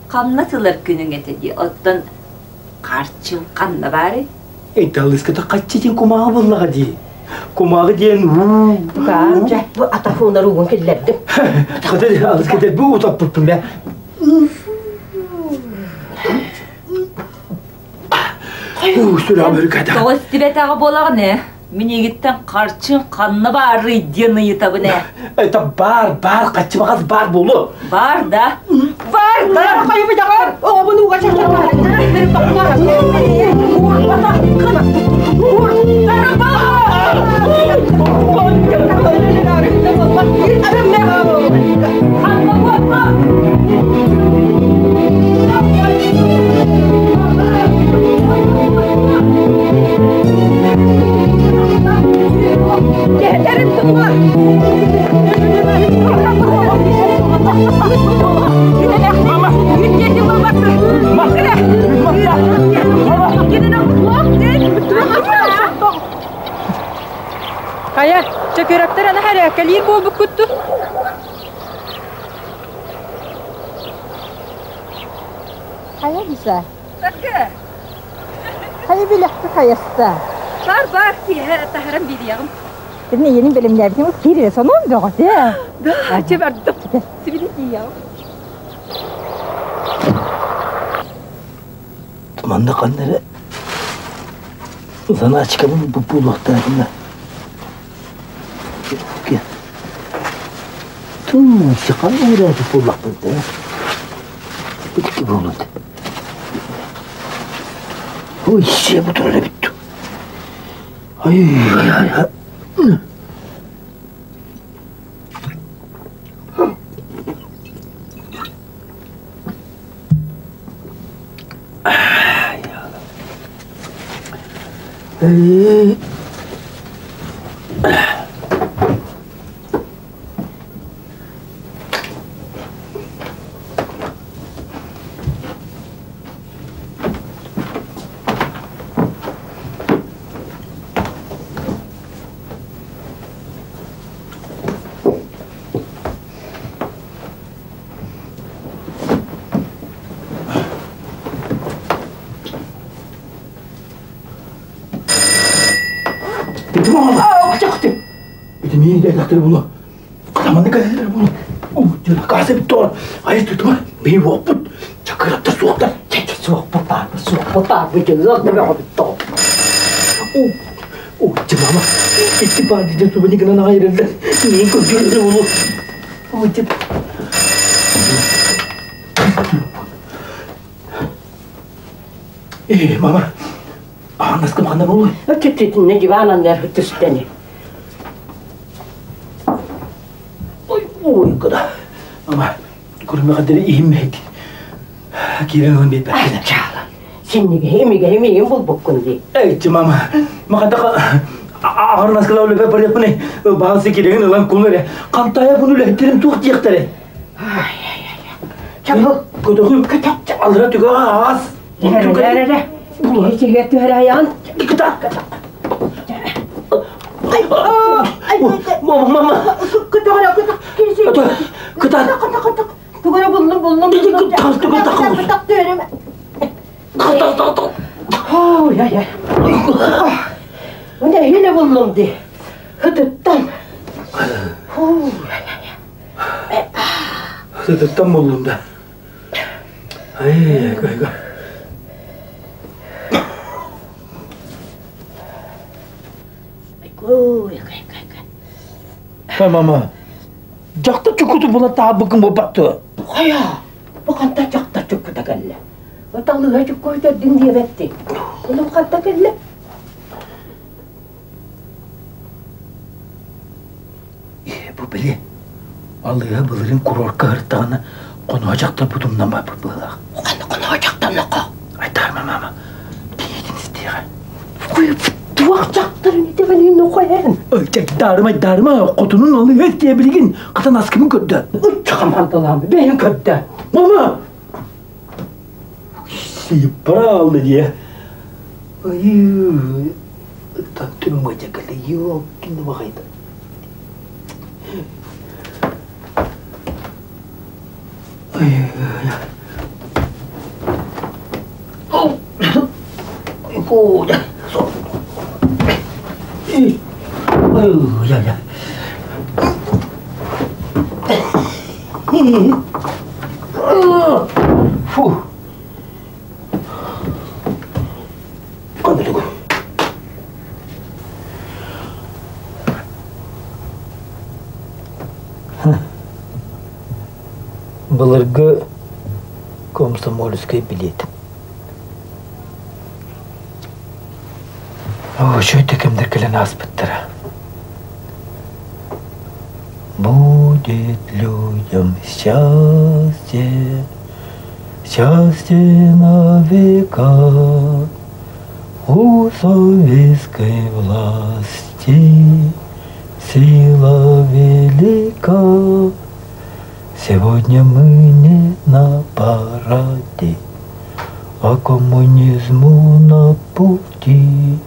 хамнас ылар күнүҥ этэ дии, оттон харчыҥ ханна баарый? Италыската хаччы диэн кумааҕы буоллаҕа дии. Кумааҕы диэн уу. Тукаам, дьэ, бу атах уунар уугун киллэрдим. Хата алыската бу утаппыппын бэ. Сүрэҕим өрүкэтэ. Тоҕо истибэтэҕэ буолаҕын ээ? Мин эйигиттэн харчыҥ ханна баарый диэн ыйытабын ээ. Это баар, баар, хаччы баҕас баар буолуо. Баар да? Баар да! Хайы быдьаҕар, оҕобун ууга Хайа, чөкөрөктөр аны хэрээккэлиир буолбуккутту. Хайа Лиса? Хайа билэхпи хайаста? Бар бар киэһэ таһаран бириэҕим. Кини ийэнин бэлэмнээбитин киирэ сонун бөҕөтө. Да, чэ бардым. Сибили тиийэҕим. Манна ханна эрэ заначкабын буолуохтаахына. Туу, ханна уурээти буоллахпын да. Итики буолуут. Ой, сиэ бу турар эбит. Ай, ай, ай, ай. Эй. Ити миин булу. Кытаманны кэлэллэр булу. Кааса бүттөөр. Айы тутума. Бии уоппут. Чакыраттар суохтар. Суохпут баар, суохпут баар, быдьыллар да бөҕө бүттөҕө. О, о, мама. Ити баар дьэ тубани гынан аҕайрыллар. Миин көрдүрүллэр булу. О, дьэ. Э, мама. Анаскым ханна болуй? Өттүттүтүнне диван аннар түстени. Ой, ой, куда? Мама, көрүмэ кадары иһим мэйди. Киирэн ылан биэрбэккин. Чаала. Синниге эмиге эмиген булбуккун ди. Эй, мама, махатака ағыр наскала үлепе барыппыны бағасы керегін ылан кулнere. Қантая бұны үләттерім туқ диэхтере. Ай, ай, ай. Чабыл. Көтөхү алыра түгө аас. Эре, Бу тиге түһәрә аян. Кыта. Ай, ай, Мама, мама. Кыта, кыта, киси. Кыта. Кыта, кыта. Тугара булдум, булдум. Кыта, кыта, кыта. Түһәрем. Кыта, кыта. Ой, ай, ай. Мына хиле булдум ди. Хытыттан. Ой, ай, ай. Хытыттан булдум да. Ай, ай, ай. Ой, ай, ай, ай. Ай, мама. Жақта чукуту була таабыкын бопатты. Хая, бу канта жакта чуккута келле. Оталыга чуккута дин диэбетти. Ону канта келле. Бу били. Алыга былырын курортка хыртағына қонуға жақта бұдымнан бар бұлақ. Каны кына жактан лака. Айтарма, мама. Кейдин істеға. Куй, туак жактарын итеген ин коярын. Ой, дарыма, дарыма, қотунун алыга дие билигин. Катан аскымын көрді. Чакамандылам, бени көттө. Мама! Сипралды дие. Ой, тантым мачакалы, ёлкин бахайда. Ай, ай, ай. Ой, кода. Ой, ай, ай. Фу. Қандырды. Былыргы комсомольский билет. О, что кемдер келен аспыттыра. Будет людям счастье, счастье на века. У советской власти Сила велика, сегодня мы не на параде, а коммунизму на пути,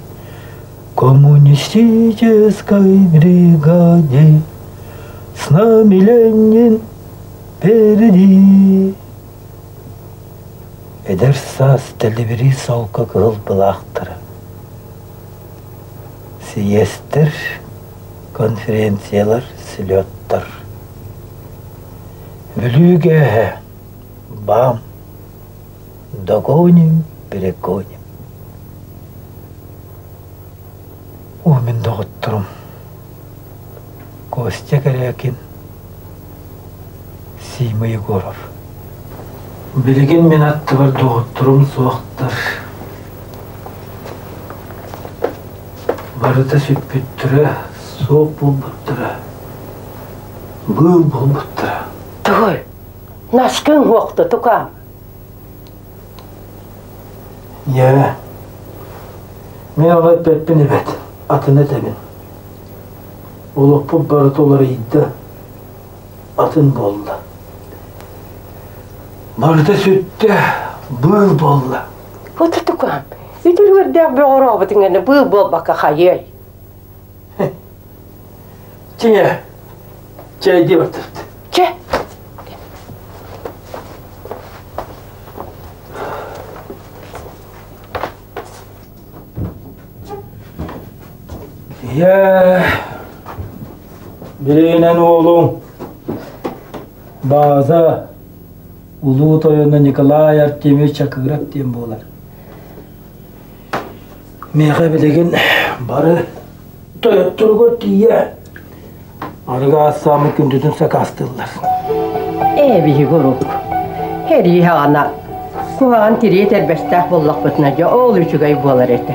коммунистической бригаде. С нами Ленин впереди. Эдэр саас тэлибирии солко кыһыл былаахтара. Съезтэр, конференциялар, слеттар. Бүлүү кээһэ бам, догоним, перегоним. О, мин доҕотторум Костя Корякин, Сима Егоров. Билигин мин аттыбар доҕотторум суохтар. Барыта сүппүттэрэ, суох буолбуттара, быыл буолбуттара. Тугуй, наскыҥ уохта тукаам. Ийээ, мин ону эппэппин эбээт, атын этэбин. Олохпут барыта уларыйда, атын буолла. Барыта сүттэ, быыл буолла. Вот тукаам, үтүрүөрдээх бөҕөрөөбүт иҥэнэ быыл буолбакка хайыай? Чиҥэ, чэйдии бардыбыт. Чэ. Ийээ, билигинэн уолуҥ Бааза улуу тойоно Николай Артемьевич Чакыров диэн буолар. Миэхэ билигин бары тойотторугар тиийэ арыгы аассааммыт күндүтүн сакаастыыллар. Ээ биһиги урук. Һэрии хаҕана куһаҕан тирии этэрбэстээх буоллахпытына дьэ ол үчүгэй буолар этэ.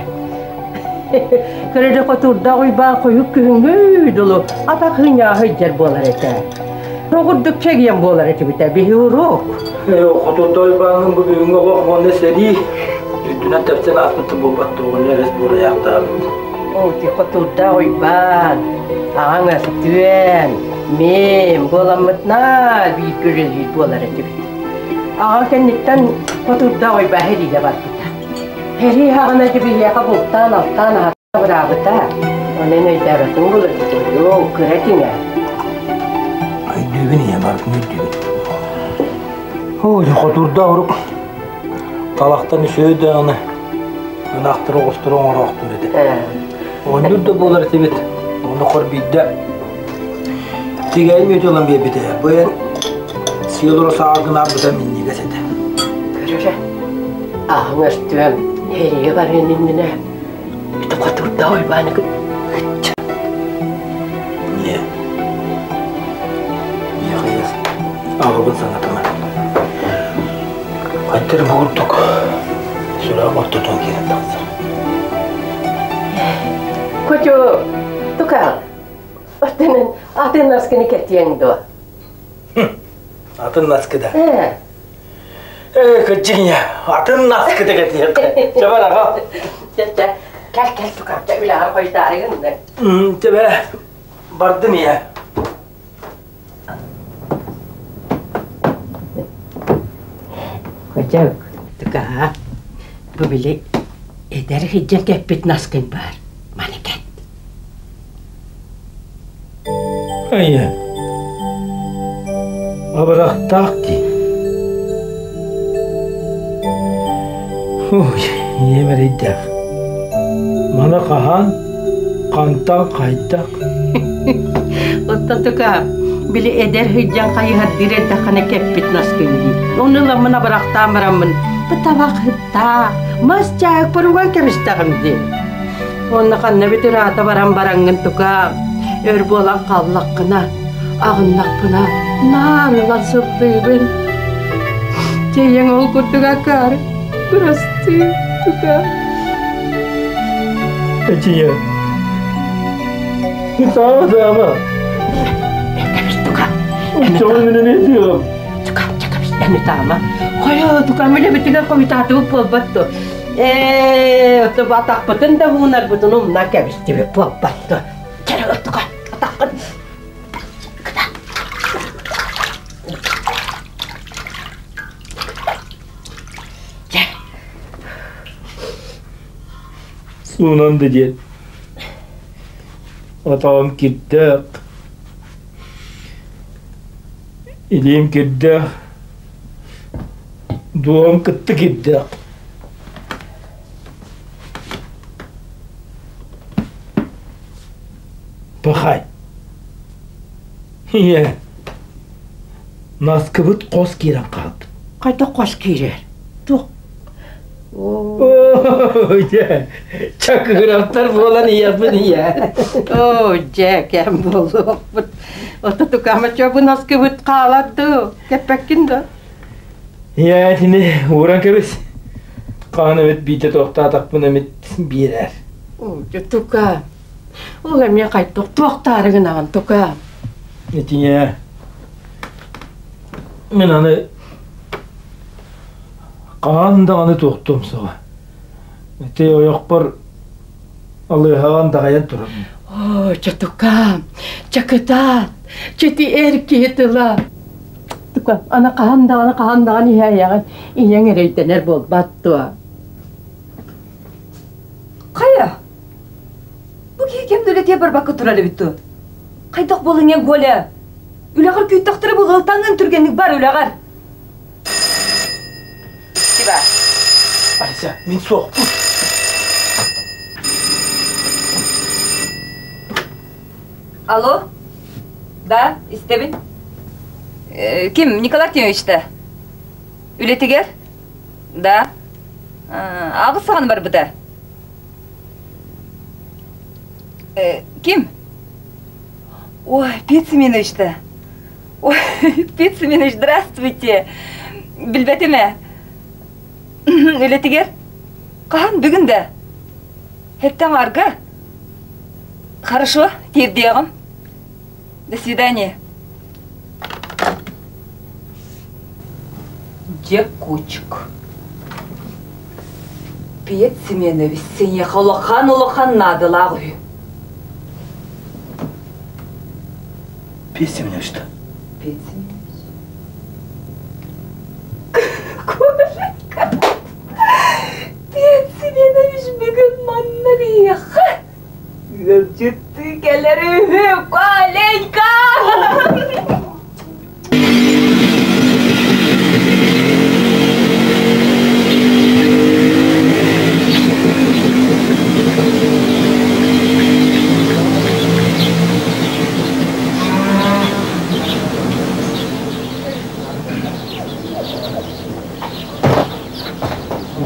Көрөрө хотуурдаах уйбаан хойук күһүҥҥү дылы атах ыынньаҕа сылдьар буолар этэ. Тоҕурдук чэгиэн буолар этибитэ биһи урук. Хотуурдаах уйбааҥҥын бу бүгүҥҥү олох уонна сэрии үрдүнэн тэпсэн ааспыт буолбат туоҕуна эрэ буорайаахтаабыт. Ол ти хотуурдаах уйбаан, аҕаҥ өстүөн, мин буоламмытна бииргэ үлэлиир буолар этибит. Аҕа кэнниттэн хотуурдаах уйбаа сэриигэ барбыта. Сэрии хаҕана дьибиһиэхэ бултаан-алтаан аһата быраабыта. Онон өйдөөбөтүҥ булар кыра тиҥэ. Өйдүүбүн ийэ барытын өйдүүбүн. Ой, хотуурдаах урук талахтан үсүө даҕаны ынахтары оҕустары оҥороохтуур этэ. Оонньуур да буолар этибит. Ону хор биирдэ тигээйим мүөтү ылан биэрбитэ. Бу эн сиэл сааҕын арбыта минньигэс этэ. Көрөрө, аһыҥ өстүөм, эрийэ барыан иннинэ ити хотурдаах Уйбааны ычча. Ийэ, миэхэ аҕабын санатыма. Хайдах бу курдук сүрэҕим ортотун киирэн тахсар. Кочу, тука, атын, атын наскыны кэтиэҥ дуо? Атын наскыда. Э, кырдьыгыня, атын наскыда кэтиэм. Чэ бар аҕа. Чэ, чэ, кэл, кэл, тука, чэ, үлэҕэр хойутаарыгын. Тебе бардым ийэ. Кочок, тука, бу били эдэр сылдьан кэппит наскын баар, маны кэт. Айа, абырахтаах дии. Ой, ийэм эрэйдээх. Маны хаһан, хантан хайдах? Оттон тука, били эдэр сылдьан хайыһардыыр эрдэххинэ кэппит наскын дии. Ону ыламмын абырахтаан бараммын, бу табах сыттаах, мас чаайык поруган кэбистэҕим дии. Уонна ханна бүтүр аата баран бараҥҥын тука, өр буолан хааллаххына, аҕыннахпына, наар ылан сыллыыбын. Чэйиэҥ ол курдук акаары, бырастыы, тука. Эчийэ. Саама-саама. Кэбис тука. Чоҕун мин эмиэ тыаҕым. Тука, кэбис, эми таама. Хойо, тука, мүлэбитигэр хойутаатыбыт буолбат дуо? Ээ, атахпытын да уунарбытын умнан кэбистибит буолбат дуо? Чэ, тука, атах. Суунан да диэн. Атаҕым кирдээх. Илиим кирдээх. Дуом кытта кирдээх. Пахай. Ийэ. Наскыбыт хос киирэн хаалбыт. Хайдах хос киирэр? Туох? Оо, дьэ, чакыыраптар буолан ийэбин ийэ. Оо, дьэ, кэм буолуохпут. Ото тукаама чобу наскыбыт хаалар дуу, кэппэккин да? Ийэ, итини ууран кэбис. Хаан эбит биитэ туохтаатахпын эмит биэрэр. Оо, дьэ, тука. Ол эмиэ хайдах туохтаары гынаҕын, тука? Итиҥэ мин аны хаһан даҕаны туохтуом суоҕа. Ити ойохпор алыһаҕын даҕайан турар. Оо, чатукаам, чакытаат, чэти эр киһи тыла. Тука, аны хаһан даҕаны хаһан даҕаны иһээйэҕин, ийэҥ эрэйдэнэр буолбат дуо? Хайа? Бу киһи кэм да үлэтиэ барбакка турар эбит дуо? Хайдах буолуҥ эн, Коля? Үлэҕэр күүттэхтэрэ буолуо, түргэнник бар үлэҕэр. Спасибо. Ася, мин суохпун. Алло? Да, истэбин. Ким, Николай Артемьевич-та? Үлэтигэр? Да. Аҕыс саҕаны барбыта. Ким? Ой, Петр Семенович-то. Ой, Петр Семенович, здравствуйте. Билбэтим ээ. Үлэтигэр? Хаһан бүгүн да? Хэттэн арга? Хорошо, тиэрдиэҕим. До свидания. Дьэ, кучук. Пет Семенович синьэхэ улахан-улахан наадалаах үһү. Петр Семенович-то? Петр Семенович. Кошенька! Петр Семенович бүгүн манна биһиэхэ ыалдьыттыы кэлэр үһү, Коленька!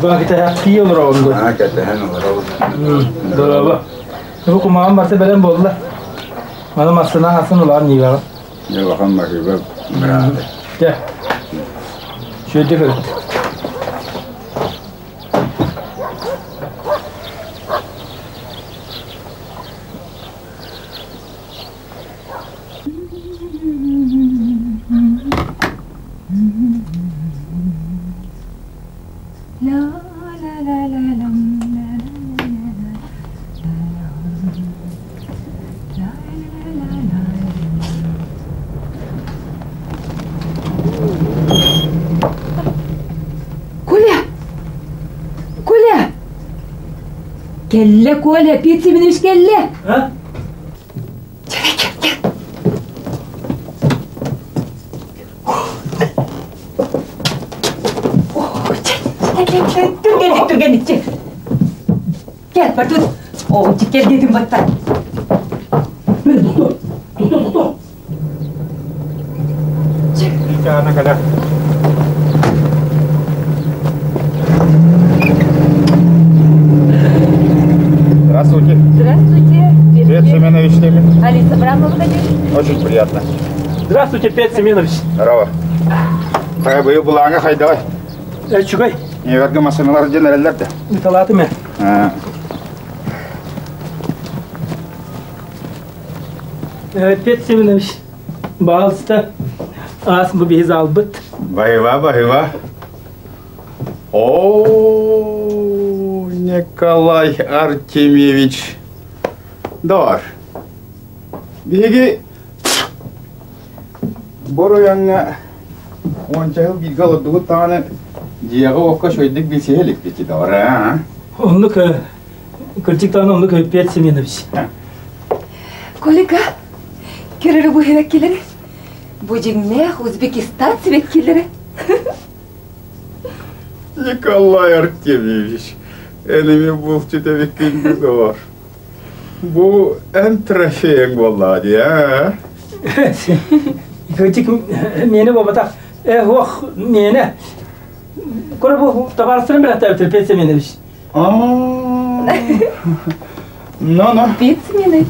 Баҕа олороҕун дуо? Аа, кэтэһэн олоробут. Дорообо. Бу кумаҕым барыта бэлэм буолла. Маны массыына асын улаан ньиибэҕин. Дьэ, улахан баһыыба бырааты. Дьэ, үчүгэйдик ырыт. Коля! Коля! Кэллэ, Коля, Петр Семенович кэллэ! А? Кэл, кэл. Түргэнник, түргэнник, чэ. Кэл, Батут. О, кэл диэтим батта. Тохто, тохто, тохто. Ана кэлэ. Здравствуйте. Здравствуйте. Петр Семенович Лемин. Алиса Абрамова, конечно. Очень приятно. Здравствуйте, Петр Семенович. Здорово. Хайа быйыл булааҥа хайдавай? Үчүгэй. Неверге массыналар дьэн эрэллэр да. Николаатым Петр Семенович, баалыста аас бу биһи залбыт. Баһыба, баһыба. О, Николай Артемьевич. Доор. Биһиги Боруйаҥҥа уонча сыл бииргэ олордубут даҕаны дьиэҕэ-уокка үчүгэйдик билсиһэ иликпит доор, аа? Оннук. Кырдьык даҕаны оннук Петр Семенович. Колика, көрөрү бу сибэккилэри. Бу дьиҥнээх Узбекистан сибэккилэрэ. Николай Артемьевич, энеми булчут эбиккин доҕор. Бу эн трофейыҥ буоллаҕа дии, аа? Кырдьык миэнэ буолбатах. Э, ох, миэнэ. Көрө бу табаарыстарын билэттээбит Петр Семенович. Ну-ну. Петр Семенович,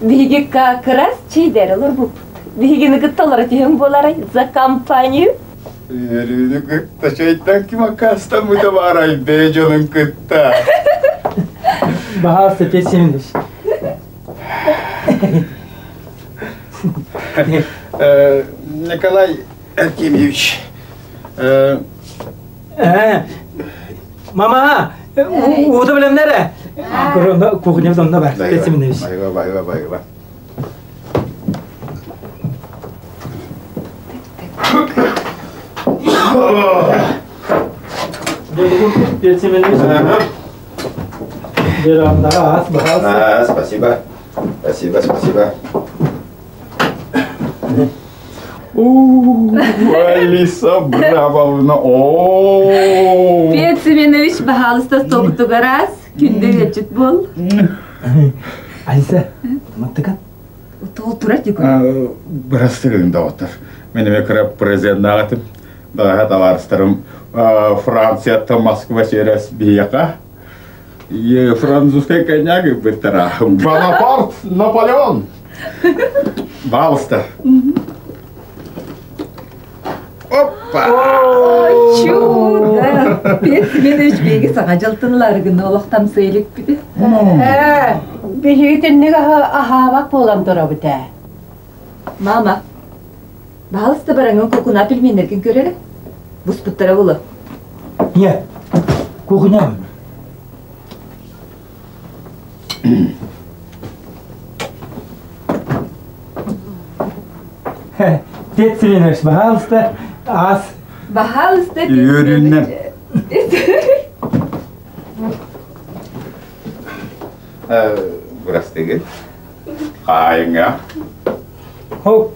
биһиги как раз чэйдэр олорбуппут. Биһигини кытта олоро түһэн буоларай за компанию. Үөрүүнү кытта чэйтэн ким аккаастаммыта баарай бэйэ дьонун кытта. Баһаалыста Петр Семенович. Николай Артемьевич, Мама, уута билэмнэр Кухня онно бар. Петр Семенович. Байба, байба, байба. Петр Семенович. А, спасибо. Спасибо, спасибо. Алиса Абрамовна, о Петр Семенович, баһаалыста столбутугар аас, күндү ыалдьыт буол. Алиса, мантыка? Тол турар дикой. Бырастыгын доҕоттор. Мен эме кыра презеннаҕатым. Даҕаһа табаарыстарым Францияттан Москва через биһиэхэ французскай коньяк ыппыттара. Бонапарт, Наполеон! Пожалуйста. Опа! Чудо! Петр Семенович биһиги саҥа дьалтыныларгын олохтон сыйлыкпыты. Биһиги тинник аһаабат буолан турабыт ээ. Мама, баһалыста бараҥын кукуна пельменнэргин көрөрө. Буспуттара була. Не, кухня. Петр Семенович, пожалуйста, ас. Пожалуйста, Үөрүүннэн. Бырастыгы. Хаайыңа. Хоп.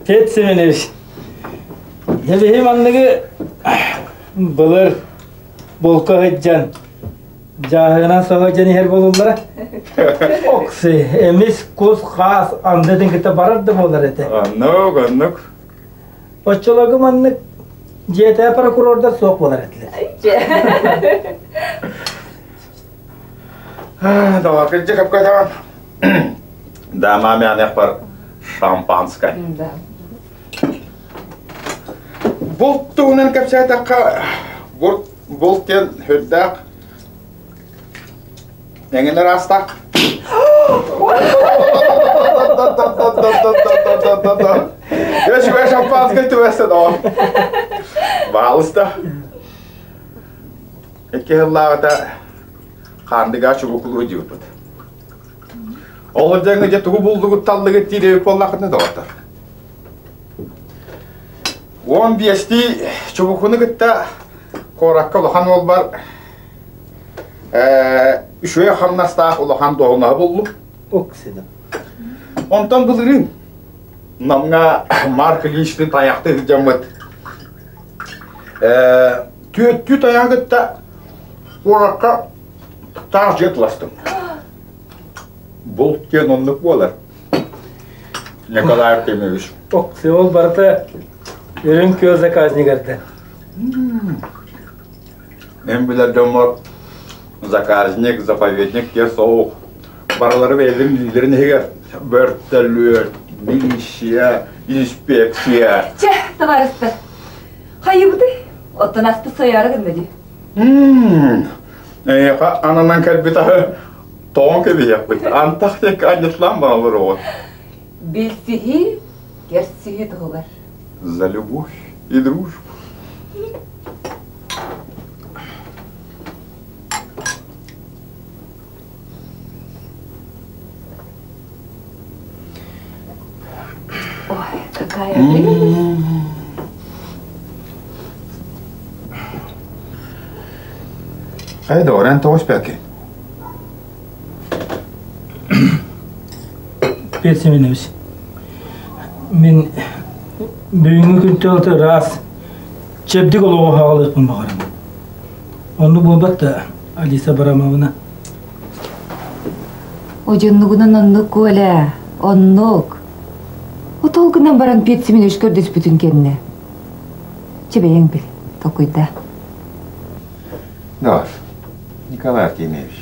Петр Семенович, Дьэ манныгы былыр булка сылдьан дьааһыгынан соһо дьэн иһэр буолуллара. Окси, эмис кус хаас андытын кытта барар да буолар этэ. Оннук, оннук. Оччолорго маннык дьиэтээ прокурордар суох буолар этилэр. Давай, кырдьык капкатан. Да, маме анехпар шампанское. Да. Булт туһунан кэпсээтэххэ, булт, булт диэн сүрдээх эҥин араастаах. Дьэ, шампанское түбэстэ доҕор. Баалыста. Икки сыллааҕыта хаандыгаа чубукулуу дьиэбиппит. Ол дьаҥы дьэ тугу булдугут таллыгыт диир эбит буоллаххытына доҕоттор. 15-тии чубукуну кытта куоракка улахан уолбар үчүгэй хамнастаах улахан дуоһунаһы буллум. Оксина. Онтон былырыын Намҥа Марк Ильичтин тайахты сылдьаммыт түөттүү тайаҕы кытта куоракка таах дьиэ туластым. Булт диэн оннук буолар. Николай Артемьевич. Ол барыта үрүҥ күөл заказнигарда. Мен билэр дьоммор заказник, заповедник диэн соҕух барылары бэйэлэрин илиилэрин иһигэр бөртөлүөт, милиция, инспекция. Чэ, табаарыстар, хайыбыты? Оттон аспыт сойоору гынна дии. Эйиэхэ ананан кэлбит аһы тоҕон кэбиһиэхпит. Антах диэки анньытлаан баралар оҕо. Билсиһии, керсиһии туһугар. За любовь и дружбу. Ой, какая прелесть. Хайа доҕор, эн тоҕо испэккин? Петр Семенович, мин бүгүҥҥү күнтэн ыраас, чэбдик олоҕу хаалыахпын баҕарабын. Оннук буолбат да, Алиса Абрамовна. Одьуннугунан оннук, Коля, оннук. Отол гынан баран Петр Семенович көрдөспүтүн кэннэ. Чэ бэйэҥ бил, толкуйдаа. Доҕор, Николай Артемьевич,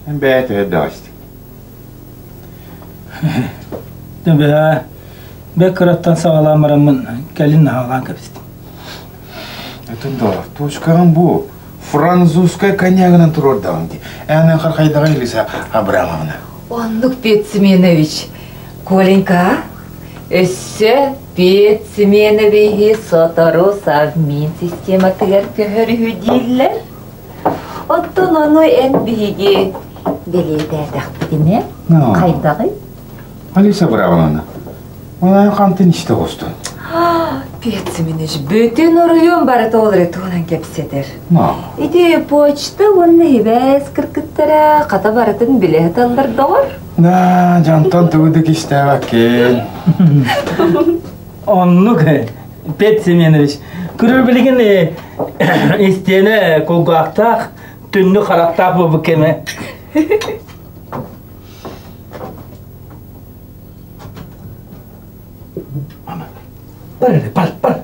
эн бэйэ төһө даҕастык? Төбөһө бэк кыраттан саҕалаан бараммын кэлин наһаалаан кэбистим. Атын доҕор, точкаҕын бу французскай коньягынан туруордаҕын дии. Эн хархайдаҕа Елиса Абрамовна. Оннук Петр Семенович. Коленька, өссө Петр Семеновиһи сотору Совмин систематыгар көһөр үһү дииллэр. Оттон ону эн биһиги бэлиэтээтэхпитинэ хайдаҕый? Алиса Абрамовна, Онон хантан истэ оҕустун? Петр Семенович, бүтүн оройуон барыта ол эрэ туһунан кэпсэтэр. Ити почта уонна хибээс кыргыттара хата барытын билэ сыталлар доҕор. Да, дьонтон тугу да кистээбэккин. Оннук, Петр Семенович. Көрөр билигин истиэнэ кулгаахтаах, түннүк харахтаах буолбут кэмэ. Бар эрэ, бар, бар.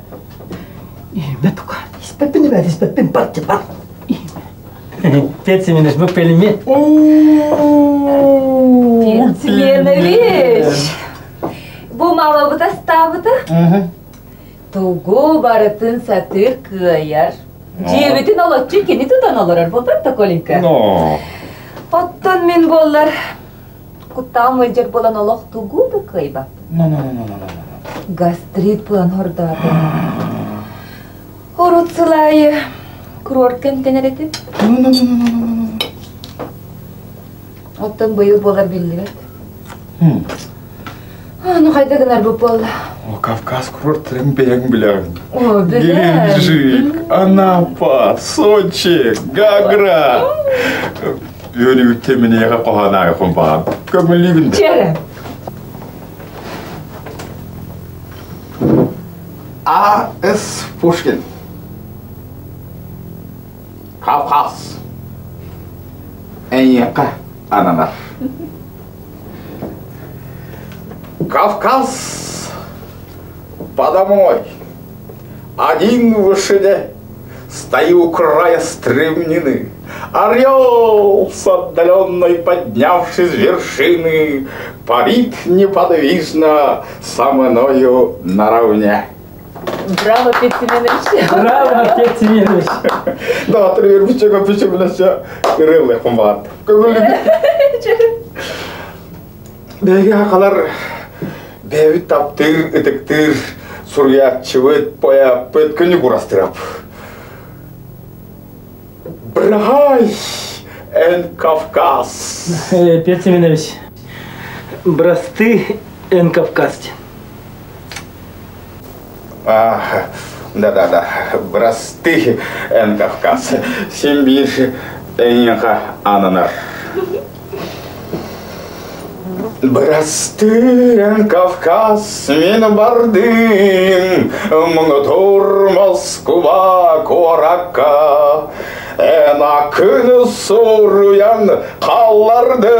Иһимэ тука. Испэппин эбээт, испэппин, бар, бар. Петр Семенович, бу пельмень. Петр Семенович, бу мамабыт астаабыта. Тугу барытын сатыыр кыайар. Дьиэбитин олоччу кини тутан олорор буолбат да, Коленька? Оттон мин буоллар Куттаан мэлдьэр буолан олох тугу да кыайбаппын. Гастрит буолан хордоотум. Урут сыл аайы курорт эмтэнэр этим. Оттон быйыл буолар биллибэт. Ну хайда гынар бу буолла? О, Кавказ курорттарын бэйэҥ билэҕин. О, билэр. Геленджик, Анапа, Сочи, Гагра. Үөрүүттэн миниэхэ хоһоон хомпаҕан. Көҥүллүүбүн да. Чэрэ. А. С. Пушкин. Кавказ. Эйиэхэ ананар. Кавказ подо мной. Один в вышине, стою у края стремнины. Орел с отдаленной поднявшись вершины, Парит неподвижно со мною наравне. Браво, Петр Семенович! Браво, Петр Семенович! Да, тренер пүчөкө пүчө билесе ырылы кумбаат. Көңүллүк. Бэйгэ хакалар бэйэбит таптыыр, ытыктыыр суруйааччыбыт, поэппыт күнү курастырап. Брахай, эн Кавказ! Петр Семенович, брасты эн Кавказ. Да-да-да, брасты эн Кавказ. Син биир эйиэхэ ананар. Бырастыы эн Кавказ, мин бардым, муҥутуур Москуба куоракка. Эн акыны суруйан хааллардым,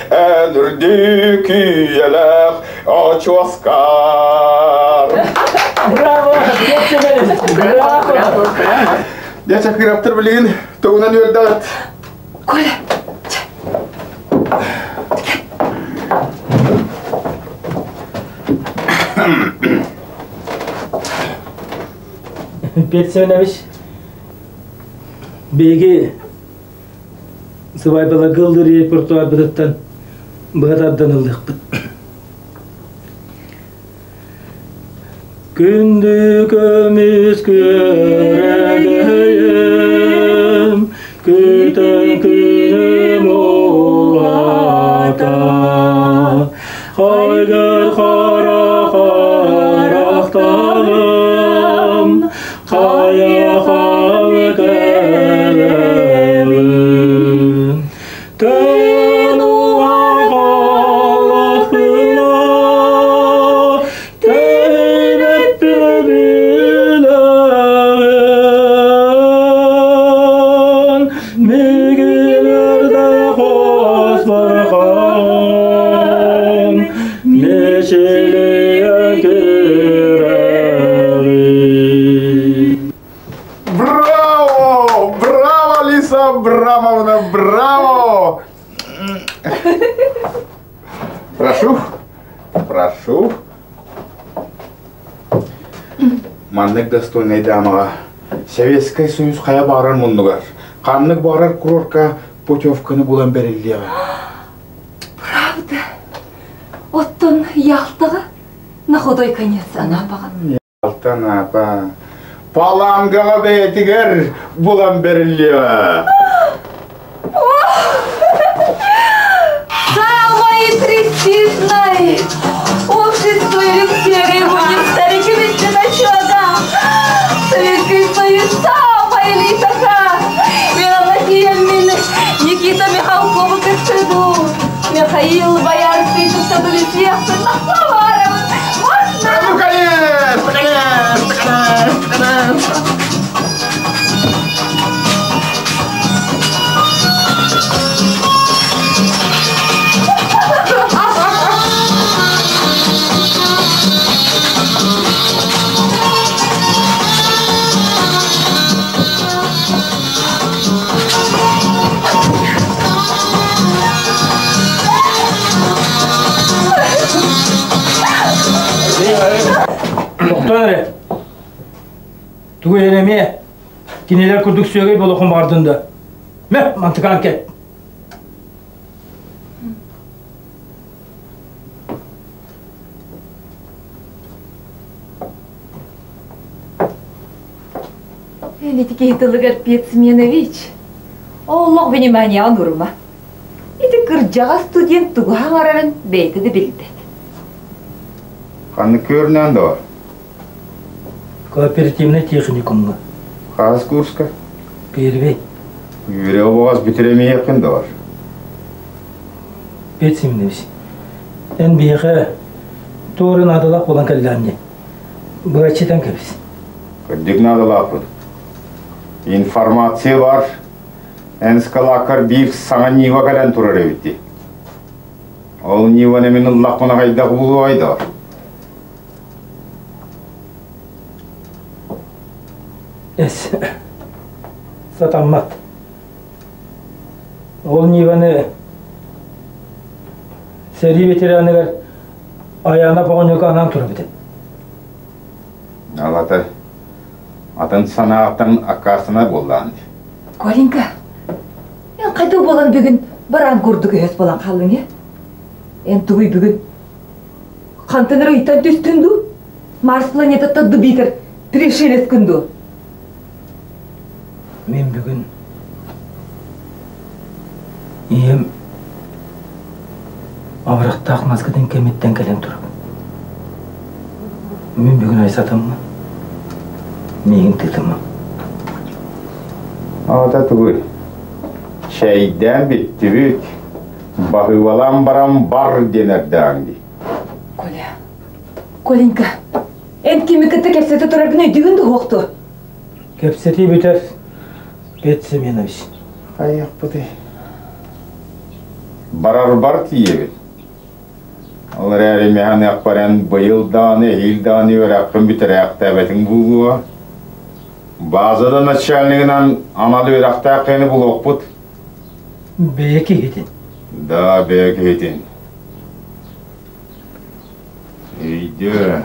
эн үрдүк үйэлээх очуоскар. Браво! Браво! Браво! Дьэ, Чакыраптар билигин тугунан үөрдэҕит? Коля, Петр Семенович, биһиги сыбаайбаларга ыллыыр репертуарбытыттан быһа тардан ыллыахпыт. Күндү көмүс күөрэгейим, күтэн күнүм уһата, Хайгыр хара харахтарым, хайа хам кэлбэтэ. Прошу, прошу. Маннык достойнай дамаҕа Советскай Союз хайа баҕарар муннугар, ханнык баҕарар курорка путевканы булан бэриллиэҕэ. Правда? Оттон Ялтаҕа на худой конец Анапаҕа. Ялта Анапа. Палангаҕа бэйэтигэр булан бэриллиэҕэ. Самый престижный общество Алексея будет стариками начала. Советский Союз самая элитака. Мин Никита Михалкова кытыду. Михаил Боярский туттадылы всех Можно? Ну, конечно, конечно, конечно, конечно. Тохтоо эрэ. Тугу эрэмиэ. Кинилэр курдук сүөгэй болохун баҕардын да. Мэ, мантыкаан кэт. Ити киһи тылыгар Петсменович. Олох внимание урума. Ити кырдьаҕас студент тугу хаҥарарын бэйэтэ да билбэт. Ханнык көрүнэн да бар? Кооперативный техникумҥа. Хаас курска? Первый. Үөрэ обоҕас бүтүрэмиэххин да бар. Петр Семенович, эн биһиэхэ туора наадалаах буолан кэллэҕин дии. Быраччытан кэбис. Кырдьык наадалаахпын. Информация бар. Эн скалааккар биир саҥа Нива кэлэн турар эбит дии. Ол Ниваны мин ыллахпына хайдах буолуой да? Эс, сатаммат. Ол Ниваны сэрии ветераныгар Аяна оҕонньорго анаан турабыт. Алата атын санааттан аккаастанар буоллаан. Коленька, эн хайдах буолан бүгүн бараан курдук өһөс буолан хааллыҥ ээ? Эн тугуй бүгүн хантан эрэ ыйтан түстүн дуу? Марс планетаттан дубитер пришелец дуу? Мен бүгүн ийэм абырахтаах маскытын кэмиттэн кэлэн турабын. Мин бүгүн айсатыммын. Миигин тыытыма. Аҕата тугуй? Чэйдээн бүттүбүт. Баһыыбалаан баран бар диэн эрдэҕиҥ дии. Коля, Коленька, эн кими кытта кэпсэтэ тураргын өйдүүгүн дуһуохту? Кэпсэтии бүтэр, Петр Семенович. Хайыахпытый? Барарбар тиийэбин. Ол эрээри миэхэ эн быйыл даҕаны, эһиил даҕаны үөрэхпин бүтэрээхтээбэтиҥ буолуо. Базада начальнигынан анал үөрэхтээх киһини булуохпут. Бэйэ киһитин. Да, бэйэ киһитин. Өйдөө.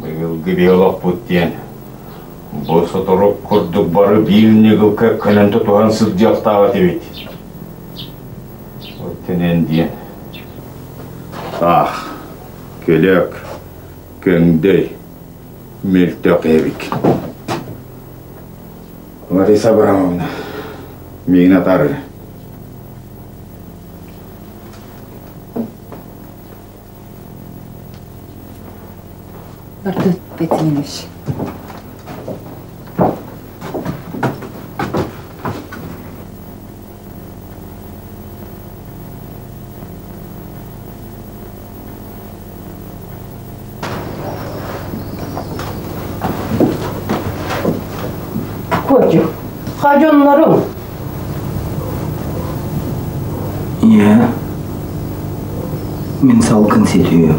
Быйылгы биолокпут диэн бу сотору курдук бары биир ньыгылка көнөн тутуһан сылдьыахтаах этибит. Оттон диэн Ах, күлүк, көҥдөй, мөлтөх эбик. Лариса Абрамовна, миигин атаарыр. Артур Петрович. Кодю, хадьоннорум. Ийэ, мин салгын ситиим.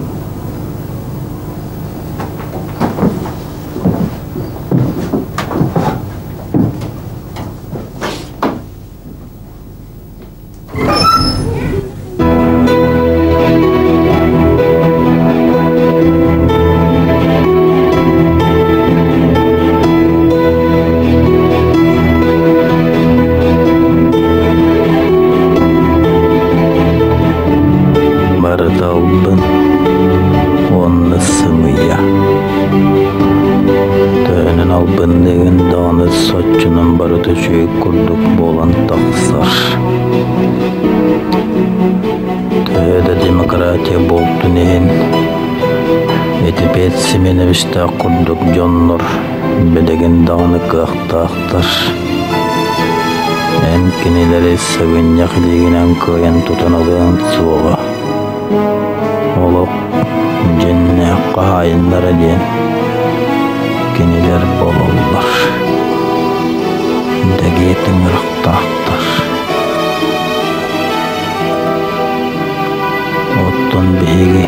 Пет Семеновичтаах курдук дьоннор билигин даҕаны кыахтаахтар. Эн кинилэри сыгынньах илиигинэн кыайан тутан ылыаҥ суоҕа. Олох дьиннээх хаһаайыннара диэн кинилэр буолаллар. Дэгиэ тыҥырахтаахтар. Оттон биһиги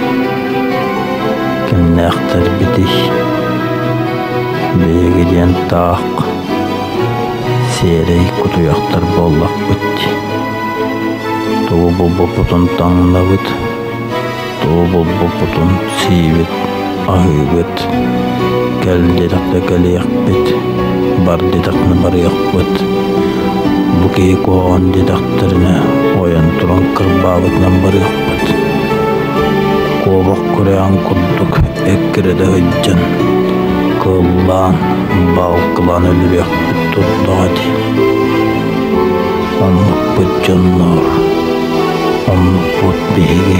кимнээхтэрбитий? Биһиги диэн таах сиэрэй кутуйахтар буоллахпыт дии. Тугу булбуппутун таҥнабыт, тугу булбуппутун сиибит, аһыыбыт. Кэл диэтэхтэ кэлиэхпит, бар диэтэхтэринэ барыахпыт. Бу киһи куһаҕан диэтэхтэринэ ойон туран кырбаабытынан барыахпыт. Куобах күрэҕин курдук эккирэтэ сылдьан, кыыллаан, баалкылаан өлөрүөхпүт турдаҕа дии. Оннукпут дьонноор, оннукпут биһиги.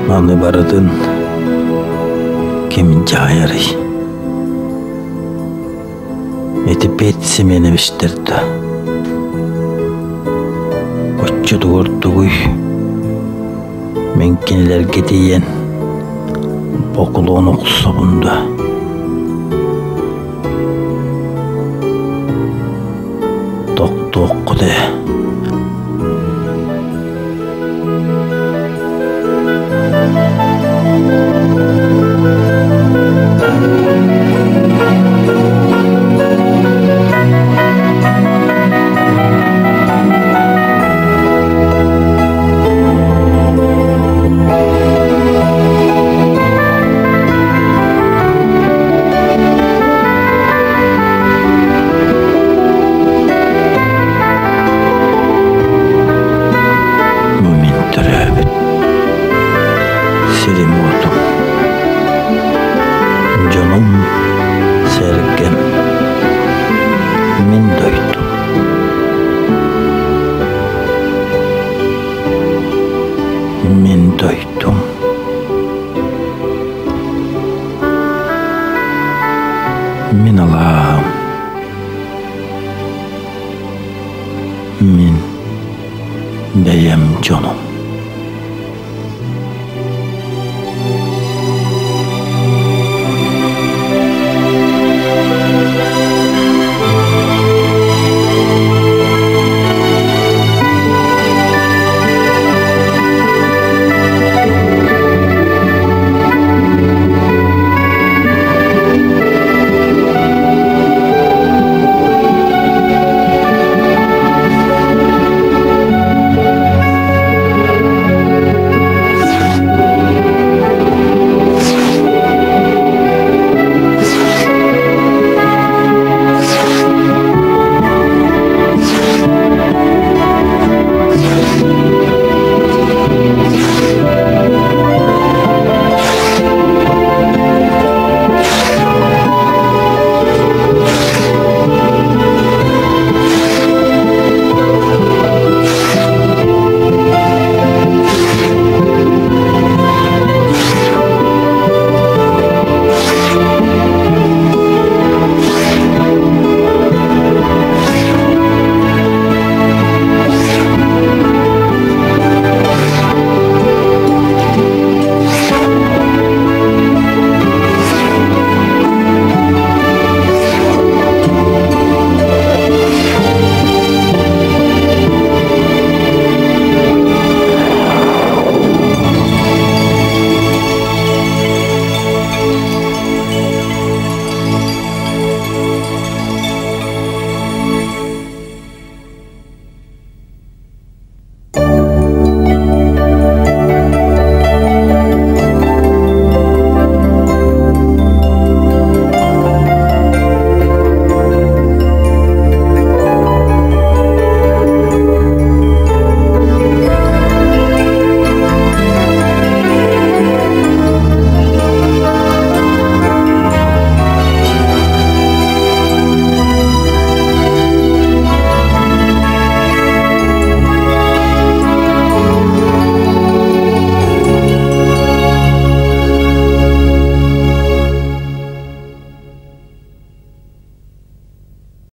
Маны барытын ким дьаһайарый? Ити Петя Семеновичтэр да оччотугар тугуй? Мин кинилэргэ тиийэн бокулуон охсобун да Тохтуоххут ээ. Бу мин төрөөбүт сирим-уотум, дьонум, сэргэм, мин дойдум. Мин дойдум. Мин алааһым. Мин бэйэм дьонум.